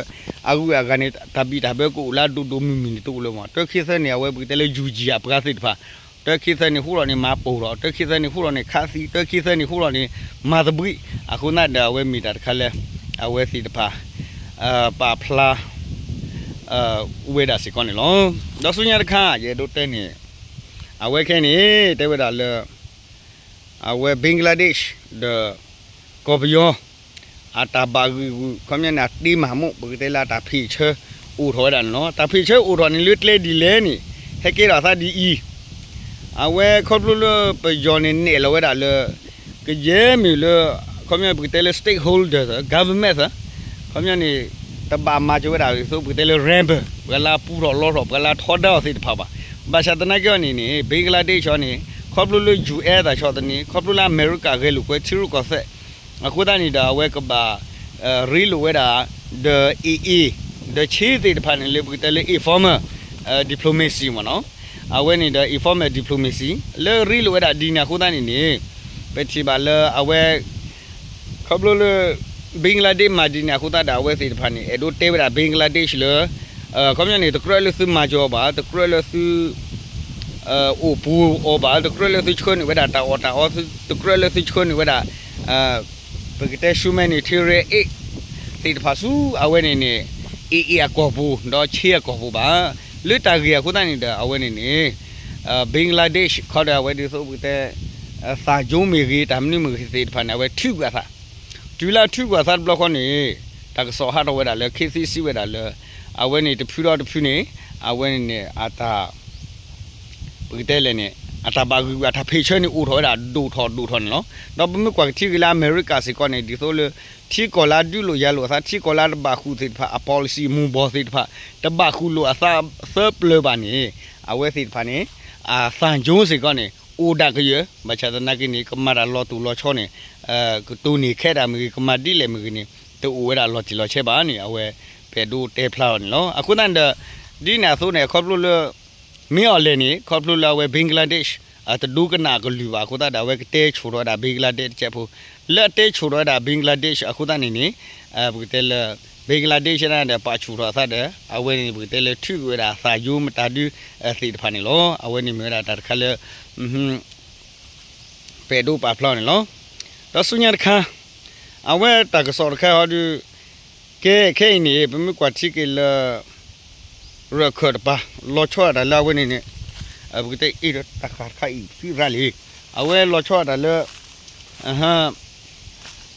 အဂုၤအဂၤန့ၣ် တၢ်ဘံၣ်တၢ်ဘၢကအိၣ်လၢအဒိၣ်ဒိၣ်မုၢ်မုၢ်န့ၣ်တအိၣ်လၢၤမး. တၢ်ခံသၢန့ၣ် အဝဲပကတဲလၢ ယူၣ်ကၠံၣ် အပှၤသ့ၣ်တဖၣ် တၢ်ခံသၢန့ၣ်ဟူထီၣ်န့ၣ် မၤပိၢ်ထီၣ်, တၢ်ခံသၢန့ၣ်ဟူထီၣ်န့ၣ် ခးသံ, တၢ်ခံသၢန့ၣ်ဟူထီၣ်န့ၣ် မၤသဘှံး. အဃိသတးဒီး အဝဲမ့ၢ်တၢ်တခါလၢ အဝဲသ့ၣ်တဖၣ် ပာ်ဖျါ ဝဲဒၣ်စ့ၢ်ကီးန့ၣ်လီၤ. ဒီးဆူညါတခါ ယအဲၣ်ဒိးတဲန့ၣ် အဝဲခဲအံၤန့ၣ် တဲဝဲဒၣ်လၢ အဝဲ Bangladesh ဒီး ကီၢ်ပယီၤ အတၢ်ဘၣ်ဂံာ်ဂူာ် ခီပညီန့ၣ် အတ့မးမိၣ် ပကတဲလၢအတၢ်ဖ့ၣ်ဆၢအိၣ်ထီၣ်ဝဲဒၣ်န့ၣ်လီၤ. တၢ်ဖ့ၣ်ဆၢအိၣ်ထီၣ်န့ၣ် လၢကျဲဒ်လဲၣ်န့ၣ် ဟဲကဲထီၣ်အသးဒ်အံၤ အဝဲခီဖျိလၢပယီၤန့ၣ် နဲၣ်လီၤဝဲဒၣ်လၢ ကယဲၢ်မ့ၢ်လၢ ခီပညီပကတဲလၢ stakeholder government ခီပညီန့ၣ် တဘၣ်မၤစၢၤဝဲဒၣ်ဒ်သိး ပကတဲလၢ rebel ပှၤလၢအပူထီၣ်လီထီၣ် ပှၤလၢအထီဒါအီၤသ့ၣ်တဖၣ်ဘၣ်. ဘၣ်ဆၣ်သနာ်က့အီၤန့ၣ်န့ၣ် Bangladesh အီၤန့ၣ် ခီဖျိလၢ ယူၢ်အဲၣ် တၢ်ဆီၣ်သနံး ခီဖျိလၢအမဲရကၤဂဲၤလိာ်ကွဲ ထံရူၢ်ကီၢ်သဲး အဃိသတးန့ၣ်ဒီး အဝဲကဘၣ် ရ့လိာ်ဝဲဒၣ် ဒီး AA ဒီး ဆ့သ့ၣ်တဖၣ်န့ၣ် လၢပကတဲလၢ informal diplomacy မ့ၢ်နီၤ. အဝဲန့ၣ်ဒီး informal diplomacy လၢရ့လိာ်ဝဲဒၣ်ဒ်န့ၣ်အဃိသတးန့ၣ်န့ၣ် ပထံၣ်ဘၣ်လၢအဝဲ ခီဖျိလၢ Bangladesh မၤဒ်န့ၣ်အဃိသတးဒီး အဝဲသ့ၣ်တဖၣ်န့ၣ် အဲၣ်ဒိးတဲဝဲဒၣ် Bangladesh လၢ ခီပညီန့ၣ် တကြၢးလၢသုမၤစၢၤအီၤဘၣ်, တကြၢးလၢသု အိၣ်ပူၤအီၤဘၣ်, တကြၢးလၢသုဆှၢန့ၢ်ဝဲဒၣ်တၢ်အီၣ်တၢ်အီ, တကြၢးလၢသုဆှၢန့ၢ်ဝဲဒၣ် ပကတဲ humanitarian aid သ့ၣ်တဖၣ်ဆူအဝဲန့ၣ်န့ၣ် AA အကီၢ်ပူၤ ဒီးဆ့အကီၢ်ပူၤဘၣ်. လၢတၢ်ဂ့ၢ်အဃိသတးန့ၣ်ဒီး အဝဲန့ၣ်န့ၣ် Bangladesh ခီဒီး အဝဲဒ်သိးပကတဲ သးကၠိမ့ၢ်ဂ့ၤ တၢ်မနုၤမ့ၢ်ဂ့ၤသ့ၣ်တဖၣ်န့ၣ် အဝဲထုးကွံာ်အသး, တုၤလၢအထုးကွံာ်အသးတဘျီဃီန့ၣ် တၢ်ကစီၣ်ဟးထီၣ်ဝဲဒၣ်လၢ ခ့သံစံးဝဲဒၣ်လၢ အဝဲန့ၣ်တဖုဒီးတဖုန့ၣ် အဝဲန့ၣ်န့ၣ် အတၢ် ပကတဲလဲၣ်န့ၣ် အတၢ်ဘၣ်ဂုာ်အတၢ်ဖံးဆၢန့ၣ်အိၣ်ထီၣ်ဝဲဒၣ်ဒိၣ်ထီၣ်ဒိၣ်ထီၣ်န့ၣ်လီၤ. ဒီးပမ့ၢ်ကွၢ်ကထံၣ်က့ၤလၢအမဲရကၤစ့ၢ်ကီးန့ၣ် ဒ်သိးလၢ ထံကီၢ်လၢအဒုးလိာ်ယၤလိာ်အသး ထံကီၢ်လၢအတဘၣ်ဃုာ်သ့ၣ်တဖၣ် အ policy မူၤဘှီးသ့ၣ်တဖၣ် တဘၣ်ဃုာ်လိာ်အသးသၢပျၢၤဘၣ်န့ၣ် အဝဲသ့ၣ်တဖၣ်န့ၣ် အသးကၠိစ့ၢ်ကီးန့ၣ် အိၣ်ဒၣ်ကယၢၤ ဘၣ်ဆၣ်သနာ်က့န့ၣ် ကမၤတၢ်လီၤတူာ်လီၤဆီန့ၣ် ကတိၤန့ၢ်ခဲတၢ်မ့ၢ်ဂ့ၤ ကမၤဒ်လဲၣ်မ့ၢ်ဂ့ၤန့ၣ် တအိၣ်ဝဲဒၣ်လီၤတံၢ်လီၤဆဲးဘၣ်န့ၣ် အဝဲပဲာ်ဒိၣ်တဲဖျါအီၤန့ၣ်လီၤ. အဃိသတးန့ၣ်ဒီး ဒ်န့ၣ်အသိးန့ၣ် ခီဖျိလၢ မ့ၢ်အီၤလဲၣ်န့ၣ် ခီဖျိလၢအဝဲ Bangladesh တဒိကနၣ်အကလုၢ်ဘၣ်အဃိသတးဒီး အဝဲကတဲဆူၣ်ထီၣ်ဝဲဒၣ် Bangladesh တကဲးဖိ လၢအတဲဆူၣ်ထီၣ်ဝဲဒၣ် Bangladesh အဃိသတးန့ၣ်န့ၣ် ပကတဲလၢ Bangladesh န့ၣ်ဒီး ပာ်ဆူၣ်ထီၣ်အသးဒီး အဝဲန့ၣ် ပကတဲလၢထုးကွံာ်ဝဲဒၣ်သးယိမတၤဒုသ့ၣ်တဖၣ်န့ၣ်လီၤ. အဝဲန့ၣ်မ့ၢ်ဝဲဒၣ်တၢ်တခါလၢ ပဲာ်ဒိၣ်ပာ်ဖျါအီၤန့ၣ်လီၤ. ဒီးဆူညါတခါ အဝဲတၢ်ကစီၣ်တခါဟီဒီး ကဲခဲအံၤန့ၣ် ပမ့ၢ်ကွၢ်ထံက့ၤလၢ ရၢၣ်ခၢၣ်တပၤ လီၤဆီဒၣ်တၢ်လၢအဝဲန့ၣ်န့ၣ် ပကတဲအ့ၣ်တၢ်ဃာ်တခါအံၤ သံရၣ်လံ အဝဲလီၤဆီဒၣ်တၢ်လၢ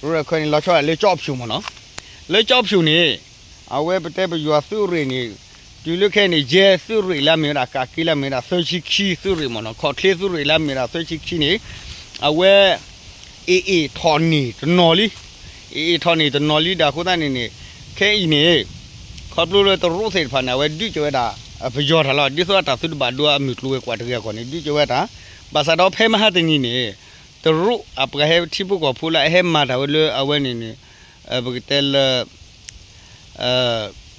ရၢၣ်ခၢၣ်န့ၣ် လီၤဆီဒၣ်လၢကၠီၣ်ဖၠူၣ်မ့ၢ်နီၤ, လၢကၠီၣ်ဖၠူၣ်န့ၣ် အဝဲပတဲပယီၤသုးရ့ၣ်န့ၣ် တုၤလၢခဲအံၤန့ၣ် ယဲၢ်သုးရ့ၣ်လၢအမ့ၢ်ဝဲဒၣ် ကးက့လၢအမ့ၢ်ဝဲဒၣ်သၢဆံခံသုးရ့ၣ်မ့ၢ်နီၤ ခီၣ်ချ့သုးရ့ၣ်လၢအမ့ၢ်ဝဲဒၣ်သၢဆံခံန့ၣ် အဝဲ အ့ၣ်အ့ၣ်ထီၣ်န့ၢ်တနီၤလံ, အ့ၣ်အ့ၣ်ထီၣ်န့ၢ်တနီၤလံဒီးအဃိသတးန့ၣ်န့ၣ် ခဲအံၤန့ၣ် ခီဖျိလၢတရူးသ့ၣ်တဖၣ်န့ၣ် အဝဲဒုးကၢၤဝဲဒၣ် ပယီၤတၢ်လီၤ ဒ်သိးအတၢ်သုတဘၣ်ဒိအမုၢ်ကျိၤဝဲၤကွာ်တဂ့ၤအဂီၢ်န့ၣ် ဒုးကၢၤဝဲတၢ်, ဘၣ်ဆၣ်ဒီးဖဲမဟါတနံၤန့ၣ် တရူးအပှၤဟဲထံဖိကီၢ်ဖိလၢအဟဲမၤတၢ်ဝဲလၢအဝဲန့ၣ်န့ၣ် ပကတဲလၢ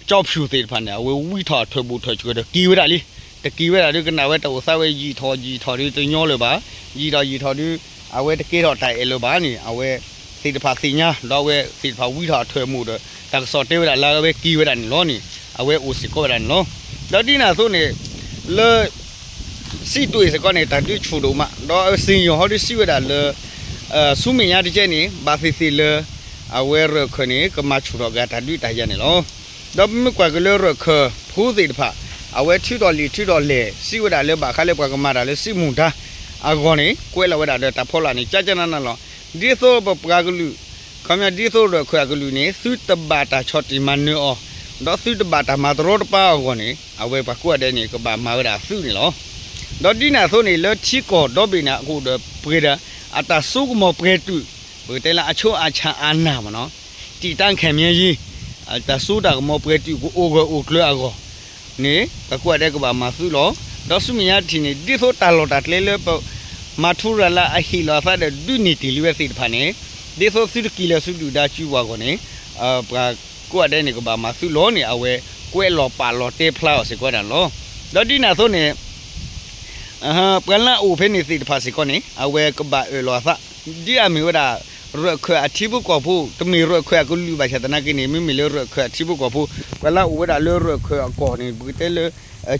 ကၠီၣ်ဖၠူၣ်သ့ၣ်တဖၣ်န့ၣ် အဝဲဝံထီၣ်အထၢၣ်ဘူးထၢၣ်စှၤဒီးက့ၤဝဲဒၣ်လံ, တက့ၤဝဲဒၣ်ဒီးကနၣ်ဝဲတၢ်အိၣ်သးဝဲယံာ်ထီၣ်ယံာ်ထီၣ်ဒီးတညီလၢၤဘၣ်, ယံာ်ထီၣ်ယံာ်ထီၣ်ဒီး အဝဲတကဲထီၣ်တၢ်အဲၣ်လၢၤဘၣ်န့ၣ် အဝဲသ့ၣ်တဖၣ်သ့ၣ်ညါ ဒီးအဝဲသ့ၣ်တဖၣ်ဝံထီၣ်အထၢၣ်အမူးဒီး တၢ်ကစီၣ်တဲဝဲဒၣ်လၢအဝဲက့ၤဝဲဒၣ်န့ၣ်လီၤန့ၣ် အဝဲအိၣ်စ့ၢ်ကီးဝဲဒၣ်န့ၣ်လီၤ. ဒီးဒ်န့ၣ်အသိးန့ၣ် လၢ စံးတွ့ၣ်စ့ၢ်ကီးန့ၣ် တၢ်ဒုးဆူၣ်ဒိၣ်မး ဒီးစ့ၣ်ယီၤဟီဒုးစံးဝဲဒၣ်လၢ ဆူမဲာ်ညါတကဲန့ၣ် ဘၣ်သ့ၣ်သ့ၣ်လၢ အဝဲရၢၢ်ခၢၣ်န့ၣ် ကမၤဆူၣ်ထီၣ်က့ၤတၢ်ဒုးတၢ်ယၤန့ၣ်လီၤ. ဒီးပမ့ၢ်ကွၢ်က့ၤလၢရၢၢ်ခၢၣ်ဖိသ့ၣ်တဖၣ် အဝဲထုးထီၣ်လံာ်ထုးထီၣ်လဲၢ် စံးဝဲဒၣ်လၢဘၣ်ဃးလၢပှၤကမၤတၢ်လၢစံးမူၣ်ဒါအဂီၢ်န့ၣ် ကွဲးလီၤဝဲဒၣ်ဒီးတၢ်ဖီလာ်န့ၣ် ကကနနလီၤ. ဒ်သိးပပှၤကလုာ် ခီပညီဒ်သိးရၢၢ်ခၢၣ်အကလုာ်န့ၣ် သုတဘၣ်တၢ်ဆီၣ်တံၢ်မၤနၢၤအီၤ ဒီးသုတဘၣ်တၢ်မၤတရီတပါအဂီၢ်န့ၣ် အဝဲပှၤကိးဂၤဒဲးန့ၣ် ကဘၣ်မၤဝဲဒၣ်သုးန့ၣ်လီၤ. ဒီးဒ်န့ၣ်အသိးန့ၣ် လၢထံကီၢ်ဒီဘ့ၣ်န့ၣ် အကအိၣ်ဒီးပှဲၤဒီး အတၢ်စိကမီၤပှဲၤတုာ် ပကတဲလၢအဆိအဆၣ်အနၢ်မ့ၢ်နီၤ တံာ်တၢ်ခဲမ့ၢ်ယံၤ တၢ်စိတၢ်ကမီၤပှဲၤတုာ်ကအိၣ်ဂၢၢ်အိၣ်ကျၢၤအဂီၢ်န့ၣ် ပှၤကိးဂၤဒဲးကဘၣ်မၤသုးလီၤ. ဒီးဆူမဲာ်ညါတထံၣ်န့ၣ် ဒ်သိးတၢ်လီၢ်တၢ်ကျဲလၢပ မၤထူရၤလၢအဟ့ၣ်လီၤအသးဒီးဒုးန့ၢ်တ့ၢ်လံဝဲသ့ၣ်တဖၣ်န့ၣ် ဒ်သိးသုတက့ၤလၢၤဆူဒုၣ်ဒါစုပှၤအဂီၢ်န့ၣ် ပှၤကိးဂၤဒဲးန့ၣ် ကဘၣ်မၤသုးလီၤန့ၣ် အဝဲကွဲးလီၤပာ်လီၤတဲဖျါအီၤစ့ၢ်ကီးဝဲဒၣ်န့ၣ်လီၤ. ဒီးဒ်န့ၣ်အသိးန့ၣ် ပှၤလၢအအိၣ်ဖဲန့ၣ်သ့ၣ်တဖၣ်စ့ၢ်ကီးန့ၣ် အဝဲကဘၣ်အၢၣ်လီၤအသး ဒ်အမ့ၢ်ဝဲဒၣ် ရၢၢ်ခၢၣ်အထံဖိကီၢ်ဖိ တမ့ၢ်ရၢၢ်ခၢၣ်အကလုာ်ဘၣ်ဆၣ်သနာ်က့န့ၣ် မ့မ့ၢ်လၢရၢၢ်ခၢၣ်အထံဖိကီၢ်ဖိ ပှၤလၢအအိၣ်ဝဲဒၣ်လၢရၢၢ်ခၢၣ်အကီၢ်န့ၣ် ပကတဲလၢ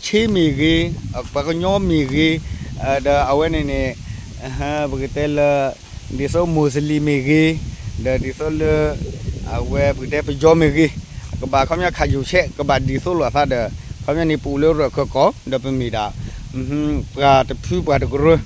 ဆ့မ့ၢ်ဂ့ၤ ပှၤကညီမ့ၢ်ဂ့ၤ ဒီးအဝဲန့ၣ်န့ၣ် ပကတဲလၢ ဒ်သိးမိၢ်စလံၤမ့ၢ်ဂ့ၤ ဒီးဒ်သိးလၢ အဝဲပကတဲပယီၤမ့ၢ်ဂ့ၤ ကဘၣ်ခီပညီခးယိၣ်ဆဲး ကဘၣ်ဒ်သိးလိာ်အသးဒီး ခီပညီန့ၣ် ပအိၣ်လၢရၢၢ်ခၢၣ်ကီၢ် ဒီးပမ့ၢ်ဒၣ် ပှၤတဖုပှၤတကရၢဃီလီၤ.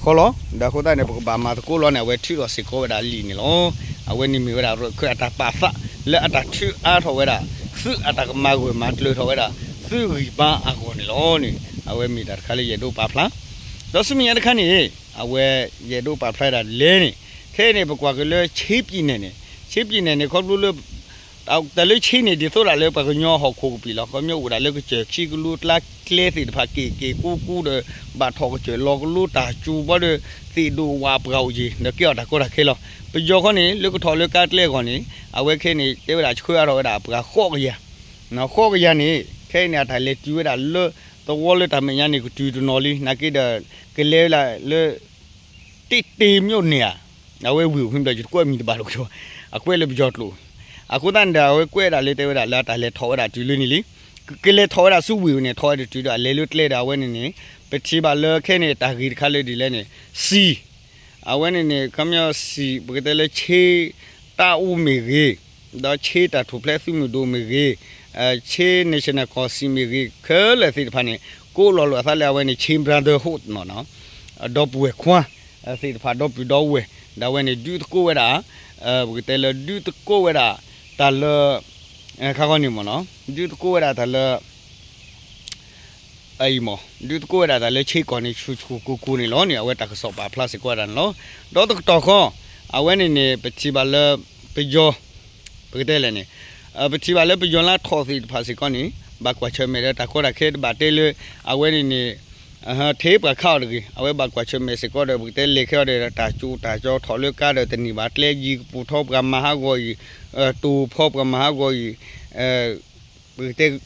ဒီးအဃိသတးန့ၣ် ပကဘၣ်မၤသကိးလီၤန့ၣ် အဝဲထုးထီၣ်စ့ၢ်ကီးဝဲဒၣ်လံာ်န့ၣ်လီၤ. အဝဲန့ၣ်မ့ၢ်ဝဲဒၣ်ရၢၢ်ခၢၣ်အတၢ်ပာ်သး လၢအတၢ်ထုးအါထီၣ်ဝဲဒၣ် သုးအတၢ်ကမၤဂၢၢ်မၤကျၢၤထီၣ်ဝဲဒၣ် သုးဂံၢ်ဘါအဂီၢ်န့ၣ်လီၤန့ၣ် အဝဲမ့ၢ်တၢ်တခါလၢယအဲၣ်ဒိးပာ်ဖျါ ဒီးဆူမဲာ်ညါတခါန့ၣ် အဝဲယအဲၣ်ဒိးပာ်ဖျါဒၣ်လဲၣ်န့ၣ် ခဲအံၤန့ၣ် ပကွၢ်က့ၤလၢ ချ့ပြည်နယ် န့ၣ် ချ့ပြည်နယ် န့ၣ် ခီဖျိလၢ တၢ်လၢချ့န့ၣ် ဒ်သိးဒၣ်လၢပှၤကညီဟီၣ်ခိၣ်ကပံာ်လီၤ. ခီပညီအိၣ်ဒၣ်လၢကစၢၢ်ခံကလိကျါကျဲသ့ၣ်တဖၣ် က့ၣ်က့ၣ်ကူကူဒီး ဘၣ်ထီၣ်ကစၢၢ်လီၤကလိတၢ်စူၤဘီဒီး သ့ၣ်ဒိၣ်ဝၣ်ပှၢ်အိၣ်က့ၤ ဒီးကဲအီၤတၢ်ကီတၢ်ခဲလီၤ. ပယီၤခီန့ၣ် လၢကထီၣ်လၢကါကျဲအဂီၢ်န့ၣ် အဝဲခဲအံၤန့ၣ် တဲဝဲဒၣ်ဆှၢအါထီၣ်ဝဲဒၣ်ပှၤဃိးကယၤ ဃိးကယၤန့ၣ် ခဲအံၤန့ၣ် အတၢ်လဲၤတုၤဝဲဒၣ်လၢ သဝီလၢတၢ်မဲာ်ညါန့ၣ် ကတုၤတနီၤလံ နာ်က့ဒီး ကလဲၤဝဲဒၣ်လၢ တ့တ့မျိးန့ၣ်ဧါ အဝဲဝ့ၢ်အိၣ်ဖဲဘျီ ယတကွဲးမံၤတဘၣ်လီၤကီး အကွဲးလၢပယီၤကျိာ် အဃိသတးန့ၣ်ဒီး အဝဲကွဲးဒၣ်လၢတဲဝဲဒၣ်လၢအတၢ်လဲၤထီၣ်ဝဲဒၣ်တုၤလၢန့ၣ်လံ ကလဲၤထီၣ်ဝဲဒၣ်ဆူဝ့ၢ်န့ၣ် ထီၣ်ဝဲဒၣ်တုၤဒီးအလဲၤလၢကျဲဒီးအဝဲန့ၣ်န့ၣ် ပထံၣ်ဘၣ်လၢခဲန့ၣ် တၢ်ဂ့ၢ်တခါလၢဒ်လဲၣ်န့ၣ် စံာ် အဝဲန့ၣ်န့ၣ် ခီပညီစံာ် ပကတဲလၢဆ့ တၢ်အိၣ်မ့ၢ်ဂ့ၤ ဒီးဆ့တၢ်ထူၣ်ဖျဲးသုးမုၢ်ဒိၣ်မ့ၢ်ဂ့ၤ ဆ့ National Council မ့ၢ်ဂ့ၤ ခဲလၢာ်သ့ၣ်တဖၣ်န့ၣ် ကိးလီၤလိာ်အသးလၢအဝဲန့ၣ် Chin Brotherhood နီၤနီၤ, ဒီပုၢ်ဝဲၢ်ခွါသ့ၣ်တဖၣ် ဒီပုၢ်ဒီဝဲၢ် ဒီးအဝဲန့ၣ် ဒုးသကိးဝဲဒၣ်, ပကတဲလၢ ဒုးသကိးဝဲဒၣ် တၢ်လၢ ခါခီန့ၣ်မ့ၢ်နီၤ, ဒုးသကိးဝဲဒၣ်တၢ်လၢ အံၤမ့ၢ် ဒုးသကိးဝဲဒၣ်တၢ်လၢ ဆ့ကီၢ်န့ၣ် ဆူၣ်ဆူၣ်ကိၢ်ကိၢ်န့ၣ်လီၤန့ၣ် အဝဲတၢ်ကစီၣ်ပာ်ဖျါစ့ၢ်ကီးဝဲဒၣ်န့ၣ်လီၤ. ဒီးတကတီၢ်ဃီ အဝဲန့ၣ်န့ၣ် ပထံၣ်ဘၣ်လၢ ပယီၤ ပကတဲလဲၣ်န့ၣ် ပထံၣ်ဘၣ်လၢပယီၤလၢအထီၣ်သ့ၣ်တဖၣ်စ့ၢ်ကီးန့ၣ် ဘၣ်ကွၢ်ဆၢၣ်မဲာ်ဒီးတၢ်ကီတၢ်ခဲ တဘၣ်တဲလၢ အဝဲန့ၣ်န့ၣ် ထဲပှၤခးအီၤတဂ့ၤ အဝဲဘၣ်ကွၢ်ဆၢၣ်မဲာ်စ့ၢ်ကီးဒီး ပကတဲလဲၤခဲအီၤဒီး တၢ်ကၠိတၢ်ကၠီထီၣ်လၢကါဒီးတန့ၢ်ဘၣ်ကျဲ ယံၤကပူၤထီပှၤမၤဟးဂီၤအံၤ, တိၢ်ဖီပှၤမၤဟးဂီၤအံၤ ပကတဲ ခီ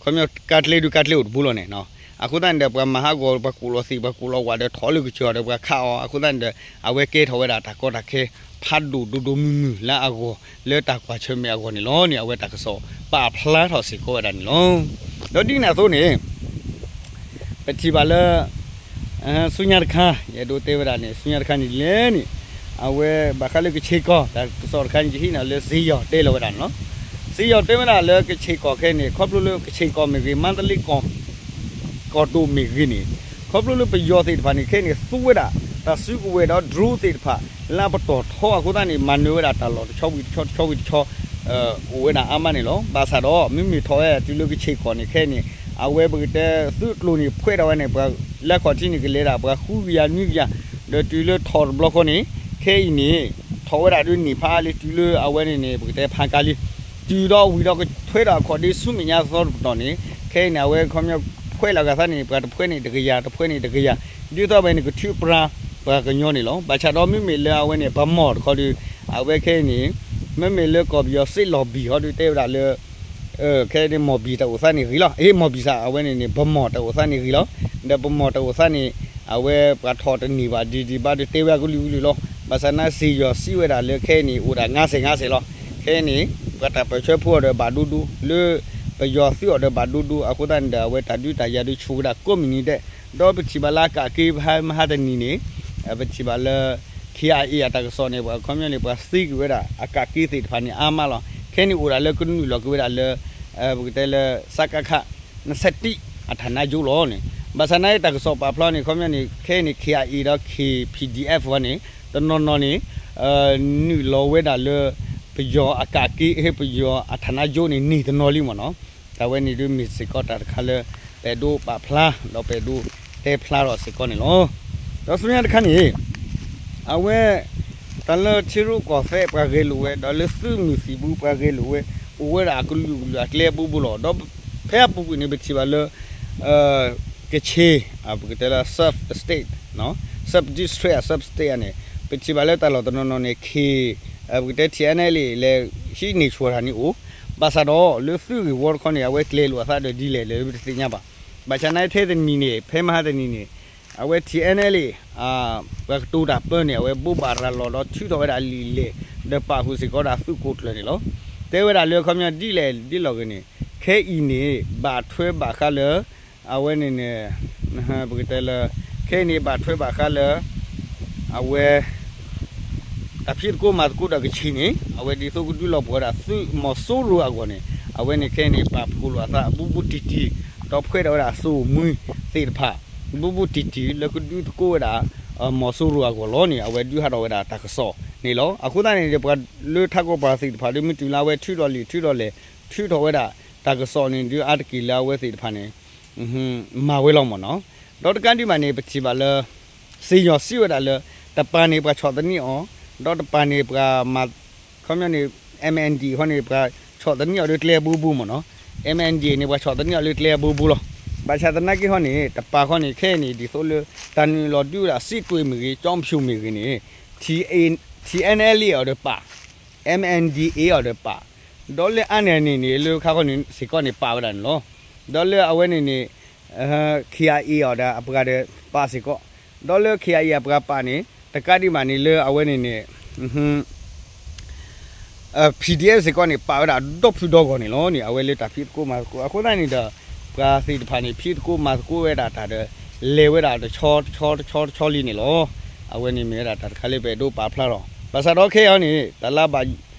ပညီ ကါကျဲဒုးကါကျဲအိၣ်တဘိလီၤန့ၣ်, အဃိသတးန့ၣ်ဒီး ပှၤမၤဟးဂီၤ ပှၤကူၣ်လီၤသ့ၣ် ပှၤကူၣ်လီၤဝးဒီးထီၣ်လၢကစၢၢ်ဒီးပှၤခးအီၤ အဃိသတးန့ၣ်ဒီး အဝဲကဲထီၣ်ဝဲဒၣ်တၢ်ကီတၢ်ခဲ ဖးဒိၣ်ဒိၣ်ဒိၣ်မုၢ်မုၢ်လၢအဂီၢ် လၢတၢ်ကွၢ်ဆၢၣ်မဲာ်အဂီၢ်န့ၣ်လီၤန့ၣ် အဝဲတၢ်ကစီၣ်ပာ်ဖျါထီၣ်စ့ၢ်ကီးဝဲဒၣ်န့ၣ်လီၤ. ဒီးဒ်န့ၣ်အသိးန့ၣ် ပထံၣ်ဘၣ်လၢ ဆူညါတခါ ယအဲၣ်ဒိးတဲဝဲဒၣ်န့ၣ် ဆူညါတခါန့ၣ်လဲၣ်န့ၣ် အဝဲဘၣ်ဃးလၢကဆ့ကီၢ် တၢ်ကစီၣ်တခါန့ၣ် ယဟံးန့ၢ်လၢ စ့ယီၤတဲလီၤဝဲဒၣ်န့ၣ်လီၤ. စ့ယီၤတဲဝဲဒၣ်လၢကဆ့ကီၢ်ခဲအံၤန့ၣ် ခီဖျိလၢကဆ့ကီၢ်မ့ၢ်ဂ့ၤ မါတလ့ကီၢ် ကီၢ်ဒိၣ်မ့ၢ်ဂ့ၤန့ၣ် ခီဖျိလၢပယီၤသ့ၣ်တဖၣ်န့ၣ် ခဲအံၤန့ၣ် သူဝဲဒၣ် တၢ်စုကဝဲၤဒီး drone သ့ၣ်တဖၣ် လၢအပတီၢ်ထီအဃိသတးန့ၣ် မၤနၢၤဝဲဒၣ်တၢ်လီၢ်တဆီဝံၤတဆီ တဆီဝံၤတဆီ အိၣ်ဝဲဒၣ်အါမးန့ၣ်လီၤ. ဘၣ်ဆၣ်ဒီး မ့မ့ၢ်ထီၣ်ဝဲဒၣ်တုၤလၢကဆ့ကီၢ်န့ၣ် ခဲအံၤန့ၣ် အဝဲပကတဲသုးကျိၤန့ၣ် ဖှဲးထီၣ်ဝဲန့ၣ် ပှၤလၢခီၣ်ထံးန့ၣ် ကလဲၤဒၣ်ပှၤဃုကယၤနွံကယၤ ဒီးတုၤလၢထီၣ်တဘျီဃီန့ၣ် ခဲအံၤန့ၣ် ထီၣ်ဝဲဒၣ်ဒုးန့ၢ်ဖးအါလံ တုၤလၢအဝဲန့ၣ်န့ၣ် ပကတဲဖးကါလံ တုၤဒီးဝံၤဒီးကထွဲဒီးအခီၣ်ဒ့ဆူမဲာ်ညါသီတပတီၢ်န့ၣ် ခဲအံၤန့ၣ် အဝဲခီပညီ ဖှဲးလီၤဂာ်သးန့ၣ် ပှၤတဖှဲးန့ၣ်တကယၤ တဖှဲးန့ၣ်တကယၤ ဒ်သိးဝဲန့ၣ် ကထုးပြါပှၤကညီန့ၣ်လီၤ. ဘၣ်ဆၣ်ဒီးမ့မ့ၢ်လၢအဝဲန့ၣ် ဗန်းမော်တခီဒီး အဝဲခဲအံၤန့ၣ် မ့မ့ၢ်လၢကီၢ်ပယီၤစ့လီၤဘံၣ်ဟီဒီး တဲဝဲဒၣ်လၢ ခဲအံၤန့ၣ် မော်ဘီတၢ်အိၣ်သးန့ၣ်ဂ့ၤလီၤ. အ့ မော်ဘီစ့ၢ် အဝဲန့ၣ်န့ၣ် ဗန်းမော်တၢ်အိၣ်သးန့ၣ်ဂ့ၤလီၤ. ဒီးဗန်းမော်တၢ်အိၣ်သးန့ၣ် အဝဲပှၤထီၣ်တန့ၢ်ဘၣ်ဒံးဒံးဘၣ်ဒီးတဲဝဲအကလုာ်ကလုာ်လီၤ. ဘၣ်ဆၣ်နာ်စ့ယီၤစံးဝဲဒၣ်လၢခဲအံၤန့ၣ် အိၣ်ဒၣ်ငါးဆယ်ငါးဆယ်လီၤ. ခဲအံၤန့ၣ် ပှၤတၢ်ပၢၢ်ဆၢဖိအီၤဒီးဘၣ်ဒိဒိ လၢပယီၤသုးအီၤဒီးဘၣ်ဒိဒိ အဃိသတးန့ၣ်ဒီး အဝဲတၢ်ဒုးတၢ်ယၤဒုးဆူၣ်ဝဲဒၣ်ကိးမုၢ်နံၤဒဲး ဒီးပထံၣ်ဘၣ်လၢအကးက့ၤဖဲမဟါတနံၤန့ၣ် ပထံၣ်ဘၣ်လၢ KIA အတၢ်ကစီၣ်န့ၣ် ပှၤခီပညီန့ၣ် ပှၤသ့ကွံာ်ဝဲဒၣ် အကးက့ၤသ့ၣ်တဖၣ်န့ၣ် အါမးလီၤ. ခဲအံၤန့ၣ်အိၣ်ဒၣ်လၢကနုာ်လီၤက့ၤဝဲဒၣ်လၢ ပကတဲလၢ စကခ နှစ်ဆယ့်တစ် အထနါကျိာ်လီၤန့ၣ် ဘၣ်ဆၣ်နာ်တၢ်ကစီၣ်ပာ်ဖျါန့ၣ် ခီပညီန့ၣ် ခဲအံၤန့ၣ် KIA ဒီး KPDF ဝဲန့ၣ် တနီၤနီၤန့ၣ် နုာ်လီၤဝဲဒၣ်လၢ ပယီၤအကးက့ၤ ပယီၤအထနါကျိာ်န့ၣ် န့ၢ်တနီၤလံမ့ၢ်နီၤ. တၢ်ဝဲန့ၣ်ဒုးမ့ၢ်စ့ၢ်ကီးတၢ်တခါလၢ ပအဲၣ်ဒိးပာ်ဖျါ ဒီးပအဲၣ်ဒိးတဲဖျါထီၣ်စ့ၢ်ကီးန့ၣ်လီၤ. ဒီးဆူညါတခါန့ၣ် အဝဲ တၢ်လၢထံရူၢ်ကီၢ်သဲးပှၤဂဲၤလိာ်ဝဲ ဒီးလၢသုးမုၢ်သံၣ်ဘိပှၤဂဲၤလိာ်ဝဲ အိၣ်ဝဲဒၣ်အကလုာ်ကလုာ်အကျဲအဘိဘိလီၤ. ဒီးဖဲအပူၤကွံာ်န့ၣ် ပထံၣ်ဘၣ်လၢ ကခ့ၣ် ပကတဲလၢ sub state, sub district အ sub state န့ၣ် ပထံၣ်ဘၣ်လၢတၢ်လီၢ်တနီၤနီၤန့ၣ် ခ့ၣ် ပကတဲ TNLA လဲၤဟံးန့ၢ်ဆူၣ်တၢ်န့ၣ်အိၣ်, ဘၣ်ဆၣ်ဒီးလၢသုးဂ့ၢ်ဝီတခီန့ၣ် အဝဲကျဲၤလိာ်အသးဒီးဒ်လဲၣ်လၢပတသ့ၣ်ညါဘၣ်. ဘၣ်ဆၣ်နာ်ထဲတနံၤန့ၣ် ဖဲမဟါတနံၤန့ၣ် အဝဲ TNLA ပှၤကတိၤတၢ်ပၢန့ၣ် အဝဲဘိးဘၣ်ရၤလီၤဒီးထုးထီၣ်ဝဲဒၣ်လံာ်လဲၢ် ဒီးပာ်ဃုာ်စ့ၢ်ကီးဒၣ်သုးခိၣ်ကျၢၢ်န့ၣ်လီၤ. တဲဝဲဒၣ်လၢခီပညီဒ်လဲၣ်ဒ်လဲၣ်ဂ့ၤန့ၣ် ခဲအံၤန့ၣ် ဘၣ်ထွဲဘၣ်ဃးလၢ အဝဲန့ၣ်န့ၣ် ပကတဲလၢ ခဲအံၤန့ၣ် ဘၣ်ထွဲဘၣ်ဃးလၢ အဝဲ တၢ်ဖံးသကိးမၤသကိးဒီးကခ့ၣ်န့ၣ် အဝဲဒ်သိးကဒုးလီၤပှီၢ်ဝဲဒၣ်သုးမီၤစိရိၤအဂီၢ်န့ၣ် အဝဲန့ၣ်ခဲအံၤန့ၣ် ပာ်ဖှိၣ်လိာ်အသးဘူးဘူးတံၢ်တံၢ် ဒီးဖှဲးထီၣ်ဝဲဒၣ်စိာ်မှံသ့ၣ်တဖၣ် ဘူးဘူးတံၢ်တံၢ်လၢကဒုးသကိးဝဲဒၣ် မီၤစိရိၤအဂီၢ်လီၤန့ၣ် အဝဲဒုးဟးထီၣ်ဝဲဒၣ်တၢ်ကစီၣ်န့ၣ်လီၤ. အဃိသတးန့ၣ် ပှၤလၢထးကီၢ်ပှၤသ့ၣ်တဖၣ်ဒုးမ့ၢ်တုၤလၢအဝဲထုးထီၣ်လံာ်ထုးထီၣ်လဲၢ် ထုးထီၣ်ဝဲဒၣ်တၢ်ကစီၣ်န့ၣ် ဒုးအါတက့ၢ်လၢအဝဲသ့ၣ်တဖၣ်န့ၣ် မၤဝဲလီၤမ့ၢ်နီၤ. ဒီးတကးဒံးဘၣ်န့ၣ် ပထံၣ်ဘၣ်လၢ စ့ယီၤစံးဝဲဒၣ်လၢ တပၤန့ၣ်ပှၤဆီၣ်သနံးအီၤ ဒီးတပၤန့ၣ်ပှၤမၤ ခီပညီန့ၣ် MNDAA ခီန့ၣ် ပှၤဆီၣ်သနံးအီၤလၢကျဲအဘိဘိမ့ၢ်နီၤ. MNDAA န့ၣ် ပှၤဆီၣ်သနံးအီၤလၢကျဲအဘိဘိလီၤ. ဘၣ်ဆၣ်သနာ်က့ဟီန့ၣ် တပၤခီန့ၣ် ခဲအံၤန့ၣ် ဒ်သိးလၢ တၢ်နုာ်လီၤဒုးဝဲဒၣ် စစ်တွေ မ့ၢ်ဂ့ၤ ကျောက်ဖြူ မ့ၢ်ဂ့ၤန့ၣ် TNLA အီၤဒီးပာ် MNDAA အီၤဒီးပာ် ဒီးလၢအါန့ၢ်န့ၣ်န့ၣ် လၢခါခီန့ၣ် စ့ၢ်ကီးန့ၣ် ပာ်ဝဲဒၣ်န့ၣ်လီၤ. ဒီးလၢအဝဲန့ၣ်န့ၣ် KIA အီၤဒီးအပှၤဒီးပာ်စ့ၢ်ကီး ဒီးလၢ KIA အပှၤပာ်န့ၣ် တကးဒံးဘၣ်န့ၣ်လၢအဝဲန့ၣ်န့ၣ် PDF စ့ၢ်ကီးန့ၣ် ပာ်ဝဲဒၣ်ဒီဖုဒီဂီၢ်န့ၣ်လီၤန့ၣ် အဝဲလၢတၢ်ဖံးသကိးမၤသကိး အဃိသတးန့ၣ်ဒီး ပှၤသ့ၣ်တဖၣ်န့ၣ် ဖံးသကိးမၤသကိးဝဲဒၣ်တၢ်ဒီး လဲၤဝဲဒၣ်တဆီတဆီတဆီတဆီလံန့ၣ်လီၤ. အဝဲန့ၣ်မ့ၢ်ဝဲဒၣ်တၢ်တခါလၢပအဲၣ်ဒိးပာ်ဖျါလီၤ. ဘၣ်ဆၣ်ဒီးခဲအံၤန့ၣ် တၢ်လၢဘၣ်